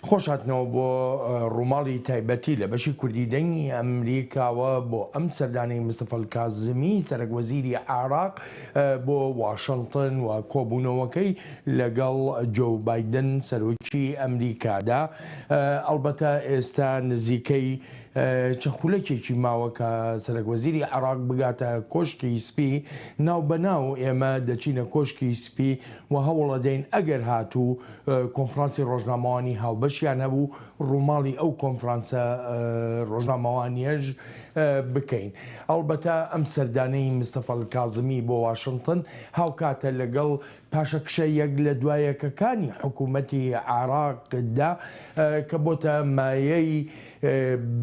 خۆشهاتنەوە بۆ ڕووماڵی تایبەتی لە بەشی کوردی دەنگی ئەمریکاوە بۆ ئەم سەردانەی مستەفا الکازمی سەرەک وەزیری عێراق بۆ واشنتن و کۆبوونەوەکەی لەگەڵ جۆو بایدن سەرۆکی ئەمریکادا. ئەڵبەتە ئێستا نزیکەی چەند خولەکێکی ماوە کە سەرەک وەزیری عێراق بگاتە کۆشکی سپی، ناوبەناو ئێمە دەچینە کۆشکی سپی و هەوڵەدەین ئەگەر هاتوو کۆنفرانسی ڕۆژنامەوانی هاوبەشیان هەبوو، ڕووماڵی ئەو کۆنفرانسە ڕۆژنامەوانییەش بکەین. ئەڵبەتە ئەم سەردانەی مستەفا الکازمی بۆ واشنتن هاوکاتە لەگەڵ پاشەکشە یەک لە دوایەکەکانی حکوومەتی عێراقدا کە بۆتە مایەی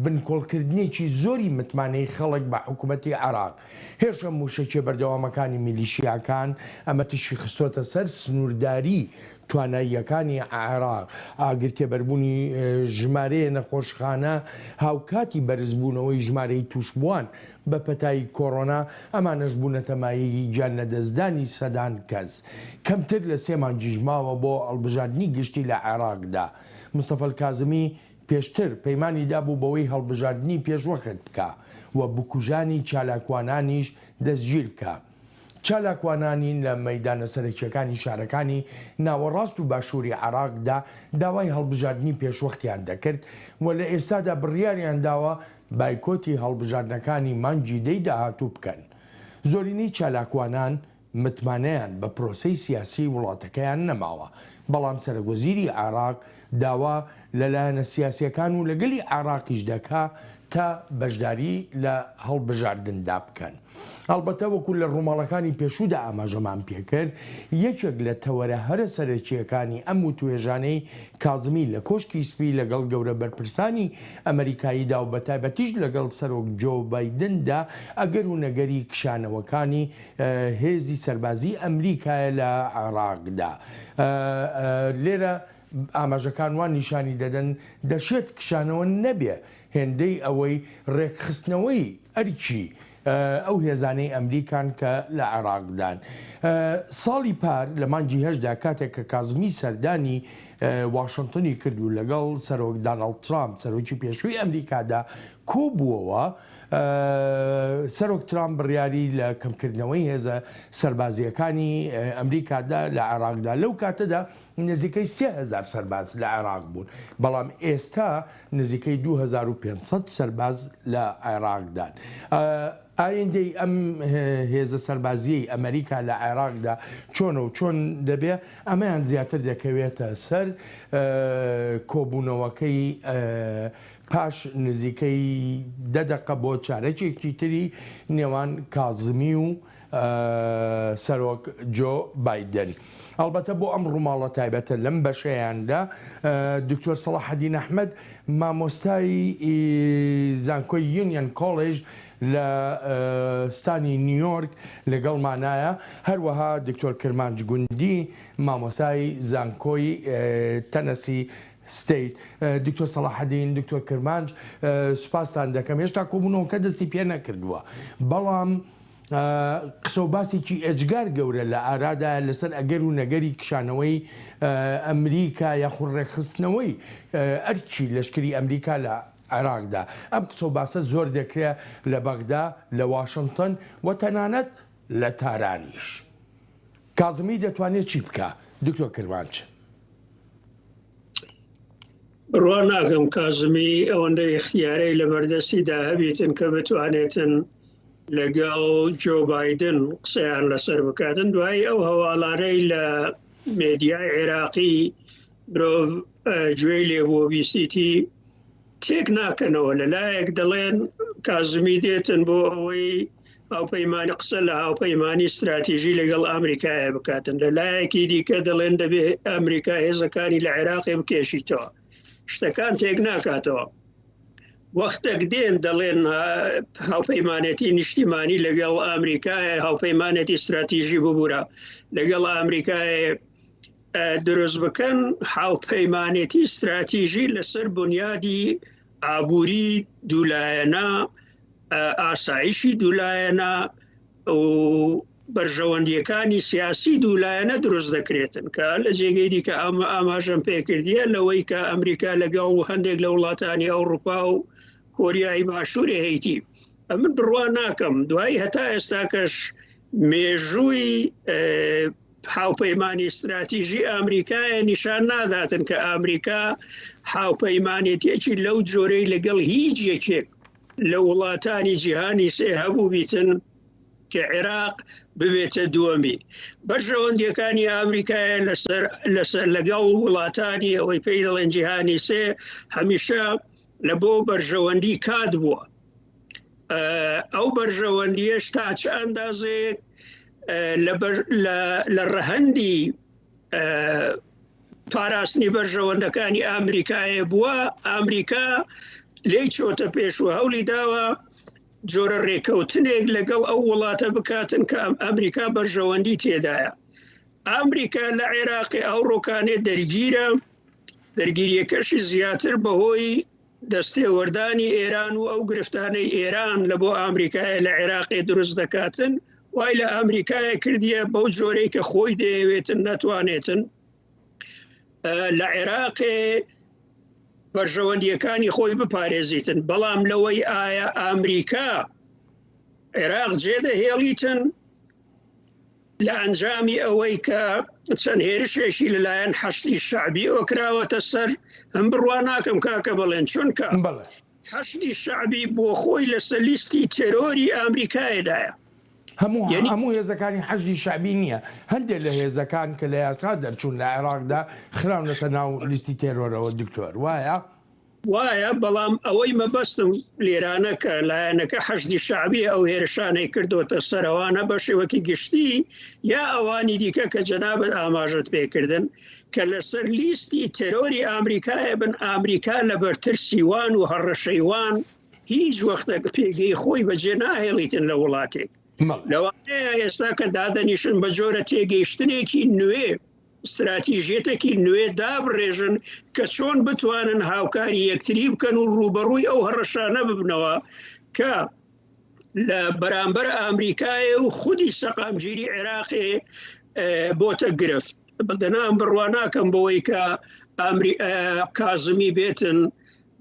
بنکۆڵکردنێکی زۆری متمانەی خەڵک بە حکوومەتی عێراق. هێرشە مووشەکیە بەردەوامەکانی میلیشیاکان ئەمە تیشکی خستۆتە سەر سنوورداری تواناییەکانی عێراق، ئاگرتێبەربوونی ژمارەیە نەخۆشخانە هاوکاتی بەرزبوونەوەی ژمارەی تووشبووان بە پەتای کۆرۆنا، ئەمانەش بوونەتە مایەی گیانلەدەستدانی سەدان کەس. کەمتر لە سێ مانگیش ماوە بۆ هەڵبژاردنی گشتی لە عێراقدا. مستەفا الکازمی پێشتر پەیمانی دابوو بەوەی هەڵبژاردنی پێشوەخت بکا و بکوژانی چالاکوانانیش دەستگیر بکا. چالاکوانانی لە مەیدانە سەرەکییەکانی شارەکانی ناوەڕاست و باشووری عێراقدا داوای هەڵبژاردنی پێشوەختیان دەکرد و لە ئێستادا بڕیاریان داوە بایکۆتی هەڵبژاردنەکانی مانگی دەی داهاتوو بکەن. زۆرینەی چالاکوانان متمانەیان بە پرۆسەی سیاسیی وڵاتەکەیان نەماوە، بەڵام سەرۆکوەزیری عێراق داوا لە لایەنە سیاسییەکان و لە گەلی عێراقیش دەکا تا بەشداری لە هەڵبژاردندا بکەن. ئەڵبەتە وەکو لە ڕووماڵەکانی پێشوودا ئاماژەمان پێکرد، یەکێک لە تەوەرە هەرە سەرەکییەکانی ئەم وتوێژانەی کازمی لە کۆشکی سپی لەگەڵ گەورە بەرپرسانی ئەمەریکاییدا و بەتایبەتیش لەگەڵ سەرۆک جۆ بایدندا ئەگەر و نەگەری کشانەوەکانی هێزی سەربازی ئەمریکایە لە عێراقدا. لێرە ئاماژەکان وا نیشانی دەدەن دەشێت کشانەوە نەبێ هێندەی ئەوەی ڕێکخستنەوەی ئەرکی ئەو هێزانەی ئەمریکان کە لە عێراقدان. ساڵی پار لە مانگی هەشتدا کاتێک کە کازمی سەردانی واشنتنی کرد و لەگەڵ سەرۆک داناڵد ترامپ سەرۆکی پێشووی ئەمریکادا کۆبووەوە، سەرۆک ترامپ بڕیاری لە کەمکردنەوەی هێزە سەربازییەکانی ئەمریکادا لە عێراقدا. لەو کاتەدا نزیکەی 3000 سەرباز لە عێراق بوون، بەڵام ئێستا نزیکەی 2500 سەرباز لە عێراقدان. ئایندەی ئەم هێزە سەربازییەی ئەمریکا لە عێراقدا چۆنە و چۆن دەبێ، ئەمەیان زیاتر دەکەوێتە سەر کۆبوونەوەکەی پاش نزیکەی دە دەقە بۆ چارەکێکی تری نێوان کازمی و سەرۆک جۆ بایدن. ئەڵبەتە بۆ ئەم ڕووماڵە تایبەتە لەم بەشەیاندا دکتۆر سەڵاحەدین ئەحمەد مامۆستای زانکۆی یونیەن کۆڵێژ لە ستانی نیویۆرک لەگەڵمانایە، هەروەها دکتۆر کرمانج گوندی مامۆستای زانکۆی تەنەسی ستەیت. دکتۆر سەڵاحەدین، دکتۆر کرمانج سوپاستان دەکەم. هێشتا کۆبوونەوەکە دەستی پێ نەکردووە، بەڵام قسە و باسێکی ئێجگار گەورە لە ئارادایە لەسەر ئەگەر و نەگەری کشانەوەی ئەمریکا یاخود ڕێکخستنەوەی ئەرکی لەشکری ئەمریکا لە عێراقدا. ئەم قسە و باسە زۆر دەکرێ لە بەغدا، لە واشنتن و تەنانەت لە تارانیش. کازمی دەتوانێت چی بکا؟ دکتۆر کرمانج. بڕوا ناکەم کازمی ئەوەندە ئیختیارەی لە بەردەستیدا هەبیتن کە بتوانێتن لەگەڵ جۆ بایدن قسەیان لەسەر بکاتن. دوایی ئەو هەواڵانەی لە مێدیای عێراقی مرۆڤ گوێی لێبووە بیسیتی تێک ناکەنەوە. لەلایەک دەڵێن کازمی دێتن بۆ ئەوەی هاوپەیمانی قسە لە هاوپەیمانی ستراتیژی لەگەڵ ئەمریکایە بکاتن، لە لایەکی دیکە دەڵێن دەبێ ئەمریکا هێزەکانی لە عێراقی بکێشیتەوە. شتەکان تێک ناکاتەوە. وەختێک دێن دەڵێن هاوپەیمانێتی نیشتیمانی لەگەڵ ئەمریکایە، هاوپەیمانێتی ستراتیژی ببوورە لەگەڵ ئەمریکایە دروست بکەن، هاوپەیمانێتی ستراتیژی لەسەر بنیادی ئابووری دوولایەنە، ئاسایشی دوولایەنە و بەرژەوەندیەکانی سیاسی دوولایەنە دروست دەکرێتن کە لە جێگەی دیکە ئاماژەم پێکردیە لەوەی کە ئەمریکا لەگەڵ هەندێک لە وڵاتانی ئەوروپا و کۆریای باشوورێ هەیتی. ئەمن بڕوا ناکەم دوایی هەتا ئێستاکەش مێژووی هاوپەیمانی استراتیژی ئامریکایە نیشان ناداتن کە ئامریکا هاوپەیمانێتیەکی لەو جۆرەی لەگەڵ هیچ یەکێک لە وڵاتانی جیهانی سێ هەبوو بیتن کە عێراق ببێتە دووەمی بەرژەوەندیەکانی ئامریکایە لەسەر لەسەر لەگەڵ وڵاتانی ئەوەی پێی دەڵێن جیهانی سێ هەمیشە لە بۆ بەرژەوەندی کات بووە ئەو بەرژەوەندیەش تا چ ئەندازەیەک لە ڕەهەندی پاراستنی بەرژەوەندەکانی ئامریکایە بووە ئامریکا لێی چۆتە پێش و هەولی داوە جۆرە ڕێکەوتنێک لەگەڵ ئەو وڵاتە بکاتن کە ئەمریکا بەرژەوەندی تێدایە. ئەمریکا لە عێراقی ئەوڕۆکانێ دەرگیرە، دەرگیریەکەشی زیاتر بەهۆی دەستێوەردانی ئێران و ئەو گرفتانەی ئێران لە بۆ ئامریکایە لە عێراقێ دروست دەکاتن وای لە ئەمریکایە کردیە بەو جۆرەی کە خۆی دەیەوێتن نەتوانێتن لە عێراقێ بەرژەوەندیەکانی خۆی بپارێزیتن بەڵام لەوەی ئایا ئامریکا عێراق جێدەهێڵیتن لە ئەنجامی ئەوەی کە چەند هێرشێکی لەلایەن حەشدی شەعبیەوە کراوەتە سەر ئەم بڕوا ناکەم کاکە بەڵێن چونکە حەشدی شەعبی بۆ خۆی لەسەر لیستی تێرۆری ئامریکایدایە. هەموو هەموو هێزەکانی حەشدی شەعبی نییە، هەندێک لە هێزەکان کە لە یاسا دەرچوون لە عێراقدا خراونەتە ناو لیستی تێرۆرەوە دکتۆر وایە؟ وایە، بەڵام ئەوەی مەبەستم لێرانە کە لایەنەکە حەشدی شەعبیە ئەو هێرشانەی کردۆتە سەر ئەوانە بە شێوەکی گشتی یا ئەوانی دیکە کە جەنابت ئاماژەت پێکردن کە لەسەر لیستی تێرۆری ئامریکایە بن ئامریکا لەبەر ترسی وان و هەڕەشەی وان هیچ وەختێک پێگەی خۆی بەجێ ناهێڵیتن لە وڵاتێک لەوانەیە ئێستا کە دادەنیشن بە جۆرە تێگەیشتنێکی نوێ ستراتیژیەتێکی نوێ دابڕێژن کە چۆن بتوانن هاوکاری یەکتری بکەن و ڕووبەڕووی ئەو هەڕەشانە ببنەوە کە لە بەرامبەر ئامریکایە و خودی سەقامگیری عێراقێ بۆتە گرفت بەدەنام بڕوا ناکەم بەوەی کە کازمی بێتن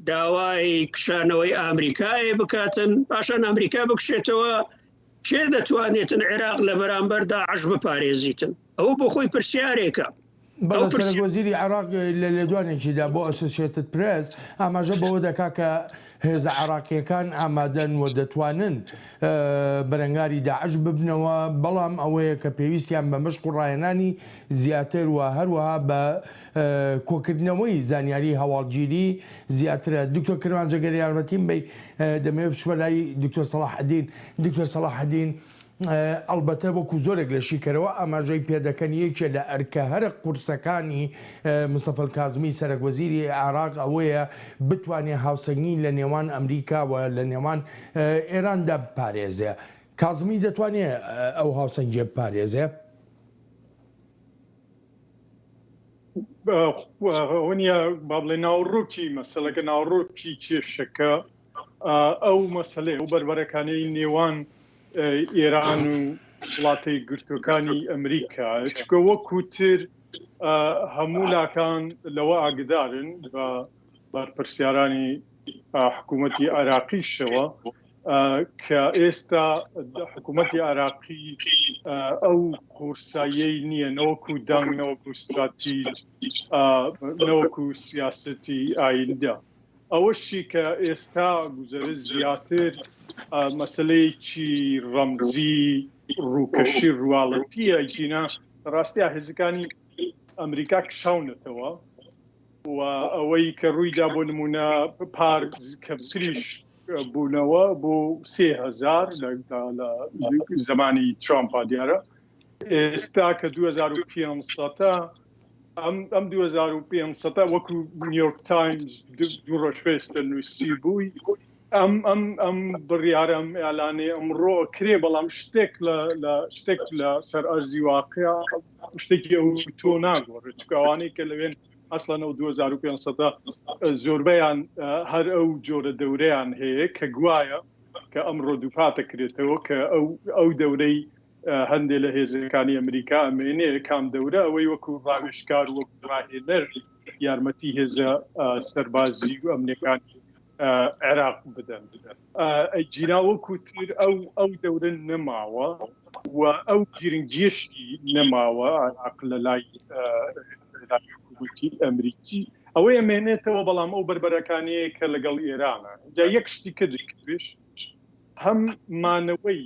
داوای کشانەوەی ئامریکایە بکاتن پاشان ئەمریکا بکشێتەوە کێ دەتوانێتن عێراق لە بەرامبەر داعش بپارێزیتن؟ ئەوە بۆ خۆی پرسیارێکە. بەڵێ سەرۆک وەزیری عێراق لە لێدوانێکیدا بۆ ئەسۆسیەتد پرێس ئاماژە بەوە دەکات کە هێزە عێراقییەکان ئامادەن و دەتوانن بەرەنگاری داعش ببنەوە، بەڵام ئەوەیە کە پێویستیان بە مەشق و ڕاهێنانی زیاتر و هەروەها بە کۆکردنەوەی زانیاری هەواڵگیری زیاترە. دکتۆر کرمانج ئەگەر یارمەتیم بەی دەمەوێت بچمە لای دکتۆر سەڵاحەدین. دکتۆر سەڵاحەدین ئەڵبەتە وەکو زۆرێک لە شیکەرەوە ئاماژەی پێدەکەن یەکێ لە ئەرکە هەرە قورسەکانی مستەفا الکازمی سەرەک وەزیری عێراق ئەوەیە بتوانێ هاوسەنگی لە نێوان ئەمریکا و لە نێوان ئێراندا بپارێزێ. کازمی دەتوانێ ئەو هاوسەنگیە بپارێزێ؟ ئەوە با بڵێ ناوڕۆکی مەسەلەکە ناوڕۆکی کێشەکە ئەو مەسلەی ئەو بەربەرەکانەی نێوان ئێران و وڵاتە یەکگرتووەکانی ئەمریکا چکە وەکو تر هەموو لاکان لەوە ئاگدارن بە بەرپرسیارانی حکوومەتی عێراقیشەوە کە ئێستا حکوومەتی عێراقی ئەو قورساییەی نییە نەوەکو دەنگ نەوەکو ستراتیژ نەوەکو سیاسەتی ئایندە ئەوەشی کە ئێستا گوزەرە زیاتر مەسلەیەکی ڕەمزی ڕووکەشی ڕواڵەتیە گینا ڕاستیا هێزەکانی ئەمریکا کشاونەتەوە و ئەوەی کە ڕوویدا بۆ نمونە پار کەمتریش بوونەوە بۆ 3000 لە زمانی ترامپا دیارە ئێستا کە 2500 ئەم ئەم 2500 وەکو نیویۆرک تایمز دوو ڕۆژ پێستە نووسی بووی ئەم ئەم ئەم بڕیارە ئەم ئالانێ ئەمڕۆ کرێ بەڵام شتێک لە شتێک لە سەر ئەرزی واقع شتێکی ئەو تۆ ناگۆڕێت چونکە ئەوانەی کە لەوێن ئەسڵەن ئەو 2500 زۆربەیان هەر ئەو جۆرە دەورەیان هەیە کە گوایە کە ئەمڕۆ دووپاتە کرێتەوە کە ئەو ئەو دەورەی هەندێ لە هێزەکانی ئەمریکا ئەمێنێ کام دەورە ئەوەی وەکو ڕاوێژکار وەک ڕاهێنەر یارمەتی هێزە سەربازی و ئەمنیەکانی عێراق بدەن ئەگینا وەکو تر ئەو ئەو دەورە نەماوە و ئەو گرنگیشی نەماوە عێراق لە لای حکوومەتی ئەمریکی ئەوەی ئەمێنێتەوە بەڵام ئەو بەربەرەکانەیە کە لەگەڵ ئێرانە جا یەک شتی کە دەکرێش هەم مانەوەی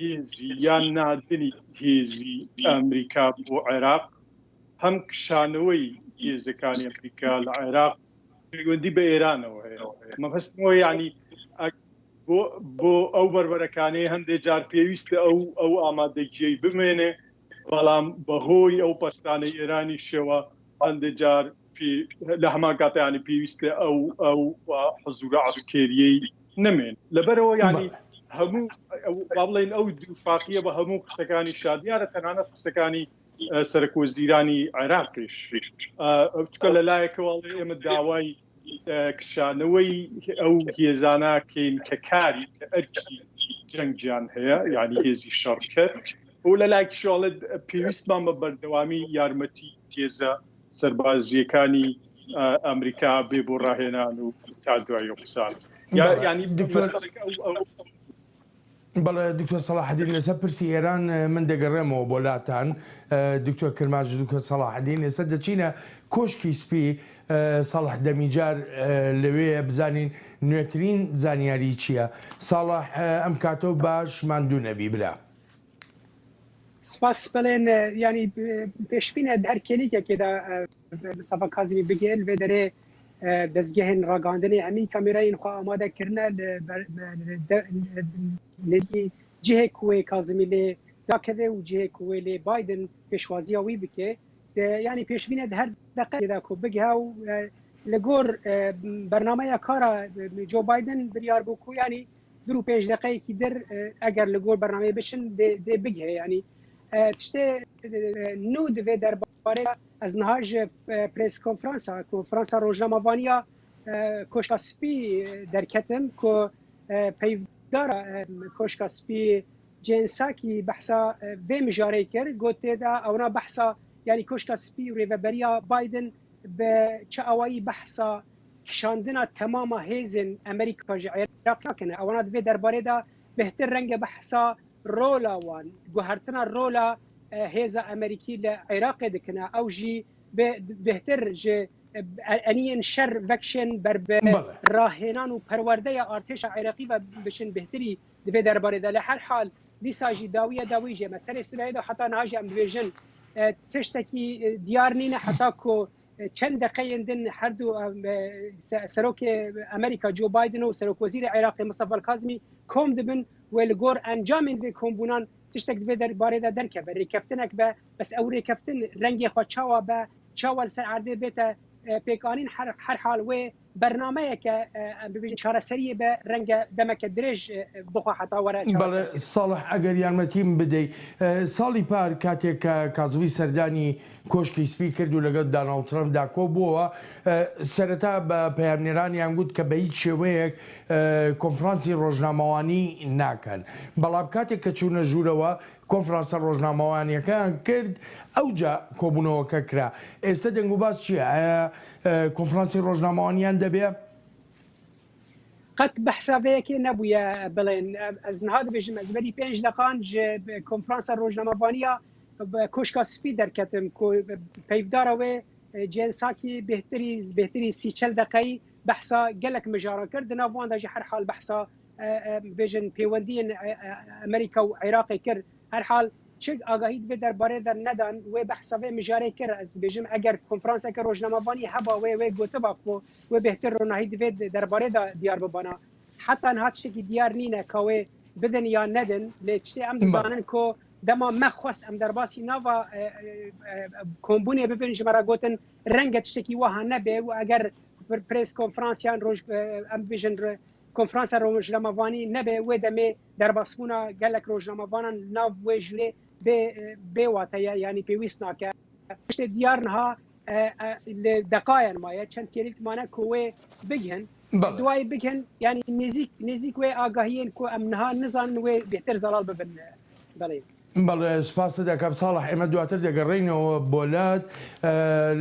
هێزی یان نادنی هێزی ئەمریکا بۆ عێراق هەم کشانەوەی هێزەکانی ئەمریکا لە عێراق پەیوەندی بە ئێرانەوە هەیە مەبەستمەوە یعنی بۆ بۆ ئەو بەربەرەکانەی هەندێک جار پێویستە ئەو ئەو ئامادەگیەی بمێنێ بەڵام بەهۆی ئەو پەستانەی ئێرانیشەوە هەندێک جار لە هەمان کاتیانی پێویستە ئەو ئەو حزورە عسکێریەی نەمێن لەبەرەوە ینی هەموو با بڵێن ئەو دووفاقیە بە هەموو قسەکانی شادیارە تەنانەت قسەکانی سەرەک وەزیرانی عێراقیش چکە لە لایەکەوە ئێمە داوای کشانەوەی ئەو هێزانە کەین کە کاری کە ئەرکی جەنگیان هەیە یعنی هێزی شەڕکەر و لە لایکیشەوە پێویستمان بە بەردەوامی یارمەتی هێزە سەربازیەکانی ئەمریکا بێ بۆ ڕاهێنان و تا دوایی قسان ینی دکتۆر بەڵێ دکتۆر سەڵاحەدین لەسەر پرسی ئێران من دەگەڕێمەوە بۆ لاتان دکتۆر کرمانج دکتۆر سەڵاحەدین ئێستا دەچینە کۆشکی سپی ساڵح دەمیجار لەوێیە بزانین نوێترین زانیاری چییە ساڵح ئەم کاتەو باش ماندوو نەبی برا. سپاس بەڵێن ینی پێشبینە هەر کێلیکێکێدا مستەفا کازمی بگێل vê derê دەستگەهên ڕاگەاندنێ هەمî کامێرایên xwe ئامادە kirine li nêzîkî cihê ku wê Kazimî lê dakeve û cihê ku wê lê Biden pêşwaziya wî bike yanî pêşbîne di her deqeyê de ku bigihe û li gor bernameya kara Joe Biden biryar bû ku yanî du û pênc deqeyekî dir eger li gor bernameyê biçin dê dê bigihe yanî tiştê nû divê derbarê Ez niha ji press konferansa konferansa rojnamevaniya Koşka Spî derketim ku peyvdara Koşka Spî Jen Psaki behsa vê mijarê kir got tê de ewna behsa yanî Koşka Spî û rêveberiya Biden bi çi awayî behsa kişandina temama hêzên Amerîka ji Iraq nakin. Ewna di vê derbarê de bêhtir renge behsa rola wan, guhertina rola hêza Amerîkî li Iraqê dikine, ew jî bêhtir ji eniyên şer vekişên ber bi rahênan û perwerdeya artêşa Iraqî ve biçin bêhtirî di vê derbarê de. Lê her hal dîsa jî dawiya dawî jî me serê sibehê de heta niha jî em dibêjin tiştekî diyar nîne heta ku çend deqeyên din her du Serokê Amerîka Joe Biden û Serokwezîrê Iraqê Mistefa El-Kazimî kom dibin wê li gor encamên vê kombûnan tiştek di vê derbarê de derkeve, rêkeftinek be, bes ew rêkeftin rengê xwe çawa be, çawa li ser erdê bête pêkanîn her hal wê bernameyeke em bibêjin çareseriyê be renge demeke dirêj bixwe heta were Belê çareserkirin. Salih eger یارمەتیم بدەی ساڵی پار کاتێک کە کازمی سەردانی کۆشکی سپی کرد و لەگەڵ داناڵد ترەمپدا کۆبووەوە، سەرەتا بە پەیامنێرانیان گوت کە بە هیچ شێوەیەک کۆنفرانسی ڕۆژنامەوانی ناکەن، بەڵام کاتێک کە چوونە ژوورەوە کۆنفرانسە ڕۆژنامەوانیەکەیان کرد، ئەوجا کۆبوونەوەکە کرا. ئێستە دەنگوباس چییە؟ ئایا کۆنفرانسی ڕۆژنامەوانیان دەبێ؟ قەت بەحسا vê yekê nebûye بڵێن ez niha dibêjim ez berî pênc deqan ji konferansa rojnamevaniya Koşka Spî derketim ku peyvdara wê Jen Psaki bêhtirî bêhtirî sî çel deqeyî behsa gelek mijaran kir di nav wan de jî herhal behsa bêjin pêwendiyên Amerîka û Iraqê kir herhal Çi agahî di vê derbarê de nedan, wê behsa vê mijarê kir. Ez dibêjim eger konferanseke rojnamevanî heba wê wê gotiba ku wê bêhtir ronahî di vê derbarê de diyar bibana. Heta niha tiştekî diyar nîne ka wê bidin ya nedin lê tiştê em dizanin ku dema me xwest em derbasî nava kombûnê bibin ji me re gotin renge tiştekî wiha nebe û eger press konferans yan roj em dibêjin konferansa rojnamevanî nebe wê demê Derbasbûna gelek rojnamevanan li nav wê jûrê bê bê wate ye yanî pêwîst nake. Tiştê diyar niha li deqayan maye çend kêlîk mane ku wê bigihin. Duayê bigihin yanî nêzîk nêzîk wê agahiyên ku em niha nizanin wê bêhtir zelal bibin belê. بەڵێ سپاست دەکەم ساڵح، ئێمە دواتر دەگەڕێینەوە بۆ لات.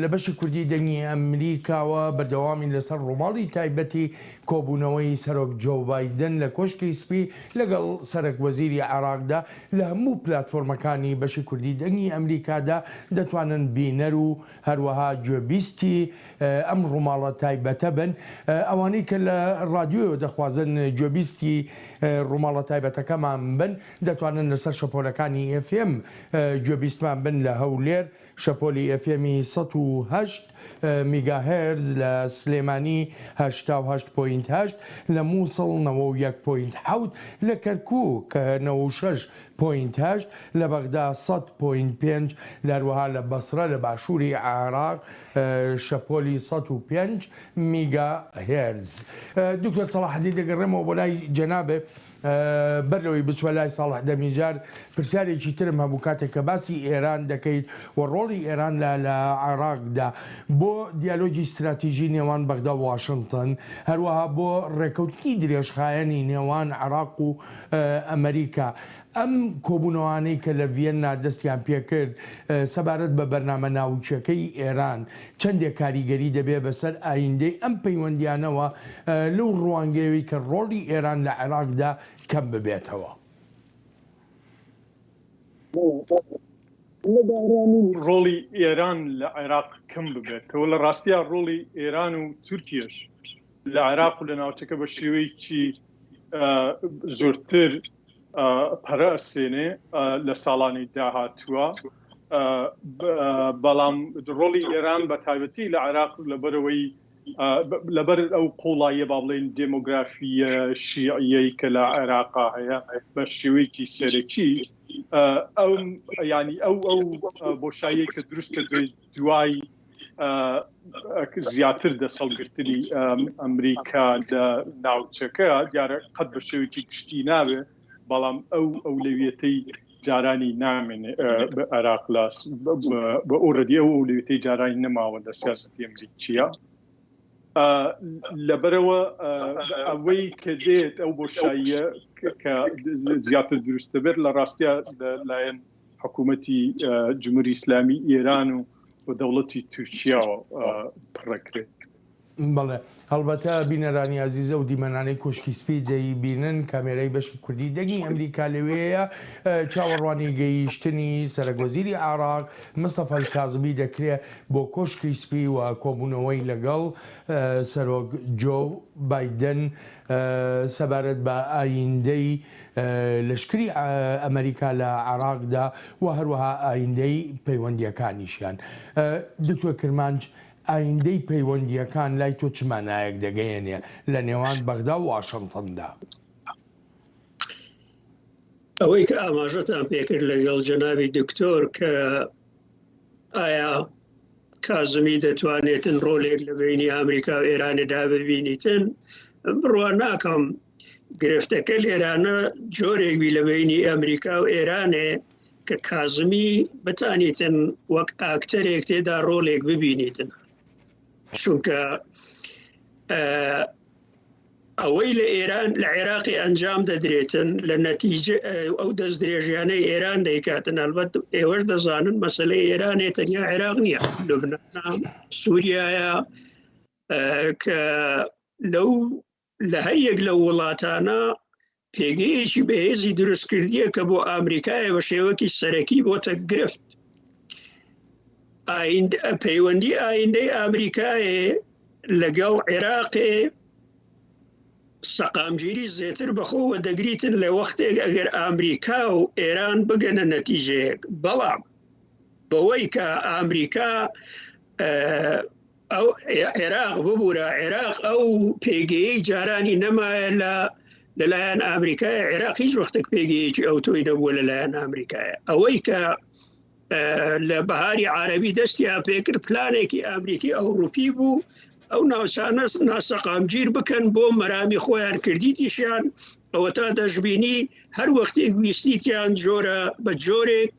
لە بەشی کوردی دەنگی ئەمریکاوە بەردەوامین لەسەر ڕووماڵی تایبەتی کۆبوونەوەی سەرۆک جۆو بایدن لە کۆشکی سپی لەگەڵ سەرەک وەزیری عێراقدا لە هەموو پلاتفۆرمەکانی بەشی کوردی دەنگی ئەمریکادا دەتوانن بینەر و هەروەها گوێبیستی ئەم ڕووماڵە تایبەتە بن. ئەوانەی کە لە ڕادیۆیەوە دەخوازن گوێبیستی ڕووماڵە تایبەتەکەمان بن، دەتوانن لەسەر شەپۆلەکانی ئێف ئێم گوێبیستمان بن لە هەولێر، شەپۆلی ئێف ئێمی 108 میگاهێرتز، لە سلێمانی 88 point 8، لە مووسڵ 91 point 7، لە کەرکووک 96 point 8، لە بەغدا 100 point 5، لە هەروەها لە بەسرە لە باشووری عێراق شەپۆلی 105 میگاهێرتز. دکتۆر سەڵاحەدین دەگەڕێمەوە بۆ لای جەنابت. بەر لەوەی بچمە لای ساڵح دەمیجار پرسیارێکی ترم هەبوو کاتێک کە باسی ئێران دەکەیت و ڕۆڵی ئێران لە لە عێراقدا بۆ دیالۆگی ستراتیژی نێوان بەغدا و واشنتن هەروەها بۆ ڕێکەوتنی درێژخایەنی نێوان عێراق و ئەمریکا ئەم کۆبوونەوانەی کە لە ڤیەننا دەستیان پێکرد سەبارەت بە بەرنامە ناوکیەکەی ئێران چەندێک کاریگەری دەبێت بەسەر ئایندەی ئەم پەیوەندیانەوە لەو ڕوانگەیەوەی کە ڕۆڵی ئێران لە عێراقدا کەم ببێتەوە؟ ڕۆڵی ئێران لە عێراق کەم ببێتەوە لە ڕاستیا ڕۆڵی ئێران و تورکیش لە عێراق و لە ناوچەکە بە شێوەیەکی زۆرتر پەرە ئەسێنێ لە ساڵانی داهاتووە بەڵام ڕۆڵی ئێران بە تایبەتی لە عێراق لەبەرەوەی لەبەر ئەو قوڵاییە با بڵێین دێمۆگرافیە شیعیەی کە لە عێراقا هەیە بە شێوەیەکی سەرەکی ئەو ینی ئەو ئەو بۆشاییە کە دروست دەبێت دوای زیاتر دەسەڵگرتنی ئەمریکا لە ناوچەکە دیارە قەت بە شێوەیەکی گشتی ناوێ بەڵام ئەو ئەولەویەتەی جارانی نامێنێ عێراق لە بە ئۆرەدی ئەو ئەولەویەتەی جارانی نەماوە لە سیاسەتی ئەمریکیە لەبەرەوە ئەوەی کە دێت ئەو بۆشاییە کە زیاتر دروست دەبێت لە ڕاستیا لەلایەن حکوومەتی جمهوری ئیسلامی ئێران و و دەوڵەتی تورکیاوە پڕەکرێت. بەڵێ هەڵبەتە بینەرانی ئازیز ئەو دیمەنانەی کۆشکی سپی دەیبینن کامێرای بەشی کوردی دەنگی ئەمریکا لەوێیە چاوەڕوانی گەیشتنی سەرەک وەزیری عێراق مستەفا کازمی دەکرێ بۆ کۆشکی سپی و کۆبوونەوەی لەگەڵ سەرۆک جۆ بایدن سەبارەت بە ئایندەی لەشکری ئەمریکا لە عێراقدا و هەروەها ئایندەی پەیوەندییەکانیشیان. دکتۆر کرمانج ئایندەی پەیوەندییەکان لای تۆ چ مانایەک دەگەیەنێ لە نێوان بەغدا و واشنتندا؟ ئەوەی کە ئاماژەتان پێکرد لەگەڵ جەنابی دکتۆر کە ئایا کازمی دەتوانێتن ڕۆلێک لە بینی ئەمریکا و ئێرانێدا ببینیتن بڕوا ناکەم گرفتەکە لێرانە جۆرێک بی لە بینی ئەمریکا و ئێرانێ کە کازمی بتانیتن وەک ئاکتەرێک تێدا ڕۆلێک ببینیتن چونکە ئەوەی لە ئێران لە عێراقی ئەنجام دەدرێتن لە نەتیجە ئەو دەست درێژیانەی ئێران دەیکاتن ئەلبەت ئێوەش دەزانن مەسلەی ئێرانێ تەنیا عێراق نییە لوبنان سووریایە کە لەو لە هەر یەک لەو وڵاتانە پێگەیەکی بەهێزی دروستکردیە کە بۆ ئامریکایە بە شێوەکی سەرەکی بۆتە گرفت پەیوەندی ئایندەی ئامریکایێ لەگەڵ عێراقێ سەقامگیری زێتر بەخۆوە دەگریتن لە وەختێک ئەگەر ئامریکا و ئێران بگەنە نەتیجەیەک بەڵام بەوەی کە ئامریکا ئەو عێراق ببوورە عێراق ئەو پێگەیەی جارانی نەمایە لە لەلایەن ئامریکای عێراق هیچ وەختێک پێگەیەکی ئەو تۆی نەبووە لەلایەن ئامریکایە ئەوەی کە لە بەهاری عربی دەستیان پێکرد پلانێکی ئەمریکی ئەوروپی بوو ئەو ناوچانە ناسەقامگیر بکەن بۆ مەرامی خۆیان کردیتیشیان ئەوە تا دەشببینی هەر وەختێک ویستیتیان جۆرە بە جۆرێک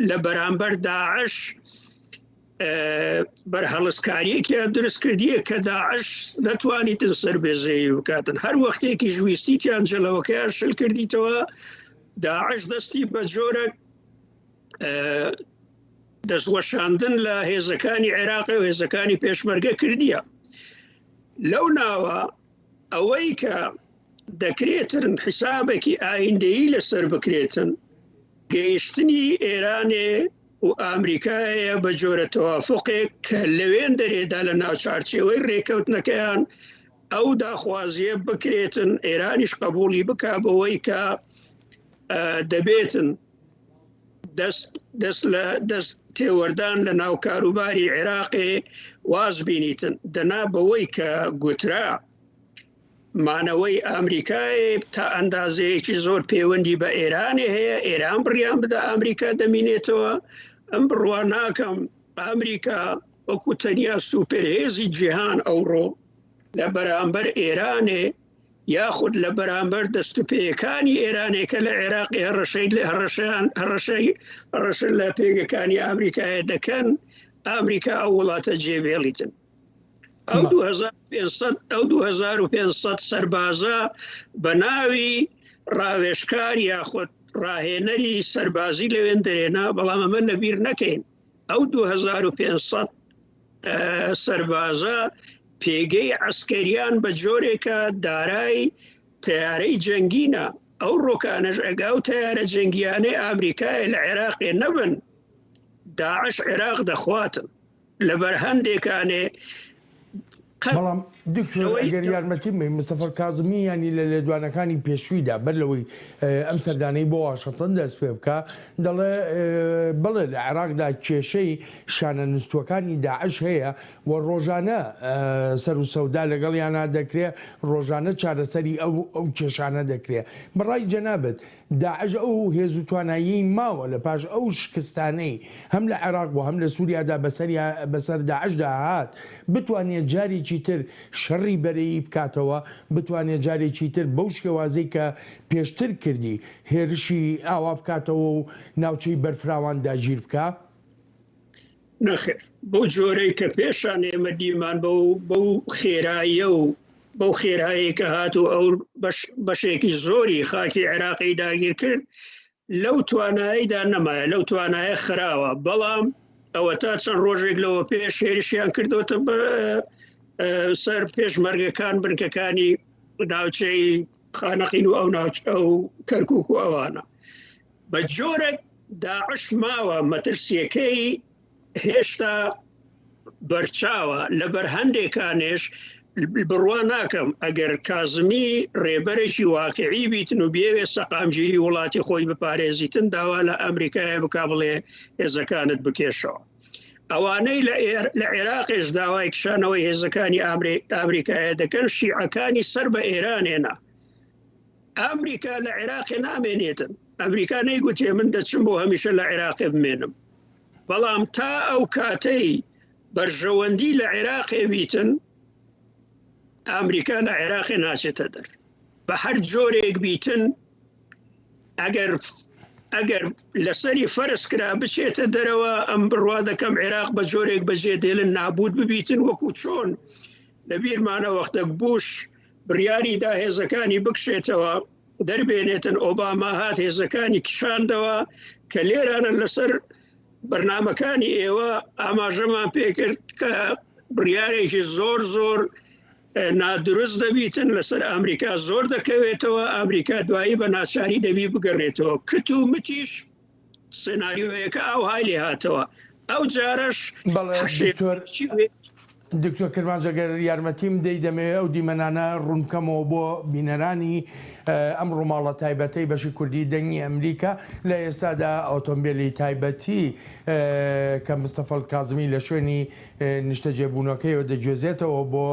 لە بەرامبەر داعش بەرهەڵستکاریەکیان دروست کردیە کە داعش نەتوانیتن سەربێزەیی بکاتن هەر وەختێکی ژویستیتیان جەلەوەکەیان شل کردیتەوە. داعش دەستی بە جۆرە دەستوەشاندن لە هێزەکانی عێراقی و هێزەکانی پێشمەرگە کردیە. لەو ناوە ئەوەی کە دەکرێتن حسابێکی ئایندەیی لەسەر بکرێتن گەیشتنی ئێرانێ و ئامریکایە بە جۆرە تەوافقێک کە لەوێن دەرێدا لە ناوچارچێوەی ڕێکەوتنەکەیان ئەو داخوازیە بکرێتن ئێرانیش قبولی بک بەوەی کە دەبێتن دەست دەست لە دەست تێوەردان لە ناو کاروباری عێراقێ واز بینیتن دەنا بەوەی کە گوترا مانەوەی ئەمریکای تا ئەندازەیەکی زۆر پەیوەندی بە ئێرانێ هەیە ئێران بڕیان بدە ئەمریکا دەمینێتەوە ئەم بڕوا ناکەم ئەمریکا وەکو تەنیا سوپەرهێزی جیهان ئەوڕۆ لە بەرامبەر ئێرانێ یاخود لە بەرامبەر دەست و پێیەکانی ئێرانێ کە لە عێراقی هەڕەشەی لە هەڕەشەیان هەڕەشەی هەڕەشە لە پێگەکانی ئامریکایە دەکەن ئامریکا ئەو وڵاتە جێبێڵیتن ئەو 2500 ئەو 2500 سەربازە بە ناوی ڕاوێژکار یاخود ڕاهێنەری سەربازی لەوێن دەرێنا بەڵام ئەمە لەبیر نەکەین ئەو 2500 سەربازە پێگەی عەسکەریان بە جۆرێکە دارای تەیارەی جەنگینە، ئەو ڕۆکانەش ئەگە ئەو تەیارە جەنگیانەی ئامریکایە لە عێراقێ نەبن داعش عێراق دەخواتن لەبەر هەندێکانێ بەڵام دکتۆر ئەگەر یارمەتیم بەی مستەفا کازمی یانی لە لێدوانەکانی پێشوویدا بەر لەوەی ئەم سەردانەی بۆ واشنتن دەست پێ بکا دەڵێ بەڵێ لە عێراقدا کێشەی شانە نوستووەکانی داعش هەیە و ڕۆژانە سەر و سەودا لەگەڵیانا دەکرێ، ڕۆژانە چارەسەری ئەو ئەو کێشانە دەکرێ. بە ڕای جەنابت داعش ئەو هێز و تواناییەی ماوە لە پاش ئەو شکستانەی هەم لە عێراق و هەم لە سووریادا بەسەریا بەسەر داعشدا هات، بتوانێ جارێکی تر شەڕی بەرەیی بکاتەوە، بتوانێ جارێکی تر بەو شێوازەی کە پێشتر کردی هێرشی ئاوا بکاتەوە و ناوچەی بەرفراوان داگیر بکا؟ نەخێر، بەو جۆرەی کە پێشان ئێمە دیمان بەو بەو خێراییە و بەو خێرایەی کە هات و ئەو بەشێکی زۆری خاکی عێراقی داگیر کرد لەو تواناییدا نەمایە لەو توانایە خراوە بەڵام ئەوە تا چەند ڕۆژێک لەوە پێش هێرشیان کردوتە سەر پێشمەرگەکان بنکەکانی ناوچەی خانەقین و ئەو ناوچە و کەرکک و ئەوانە بە جۆرێک داعش ماوە مەترسیەکەی هێشتا بەرچاوە لەبەر هەندێکانێش بڕوا ناکەم ئەگەر کازمی ڕێبەرێکی واقعی بیتن و بێوێ سەقامگیری وڵاتی خۆی بپارێزیتن داوا لە ئەمریکایە بک بڵێ هێزەکانت بکێشەوە ئەوانەی لە عێراقێش داوای کشانەوەی هێزەکانی ئەمریکایە دەکەن شیعەکانی سەر بە ئێرانێنە ئەمریکا لە عێراقێ نامێنێتن ئەمریکا نەیگوتێ من دەچم بۆ هەمیشە لە عێراقێ بمێنم بەڵام تا ئەو کاتەی بەرژەوەندی لە عێراقێ بیتن ئەمریکا لە عێراقێ ناچێتە دەر بە هەر جۆرێک بیتن ئەگەر ئەگەر لەسەری فەرز کرا بچێتە دەرەوە ئەم بڕوا دەکەم عێراق بە جۆرێک بەجێ دێلن نابوت ببیتن وەکو چۆن لە بیرمانە وەختێک بوش بڕیاری دا هێزەکانی بکشێتەوە دەربێنێتن ئۆباما هات هێزەکانی کشاندەوە کە لێرانە لەسەر بەرنمەکانی ئێوە ئاماژەمان پێکرد کە بڕیارێکی زۆر زۆر نادروست دەبیتن لەسەر ئەمریکا زۆر دەکەوێتەوە ئەمریکا دوایی بە ناچاری دەبی بگەڕێتەوە کت و متیش سناریۆیەکە ئاوهای لێ هاتەوە ئەو جارەش بەڵێ دکتۆر دکتۆر کرمانج ئەگەر یارمەتیم دەی دەمەوێ ئەو دیمەنانە ڕوون بکەمەوە بۆ بینەرانی ئەم ڕووماڵە تایبەتەی بەشی کوردی دەنگی ئەمریکا لە ئێستادا ئۆتۆمبێلی تایبەتی کە مستەفا کازمی لە شوێنی نیشتەجێبوونەکەیەوە دەگوێزێتەوە بۆ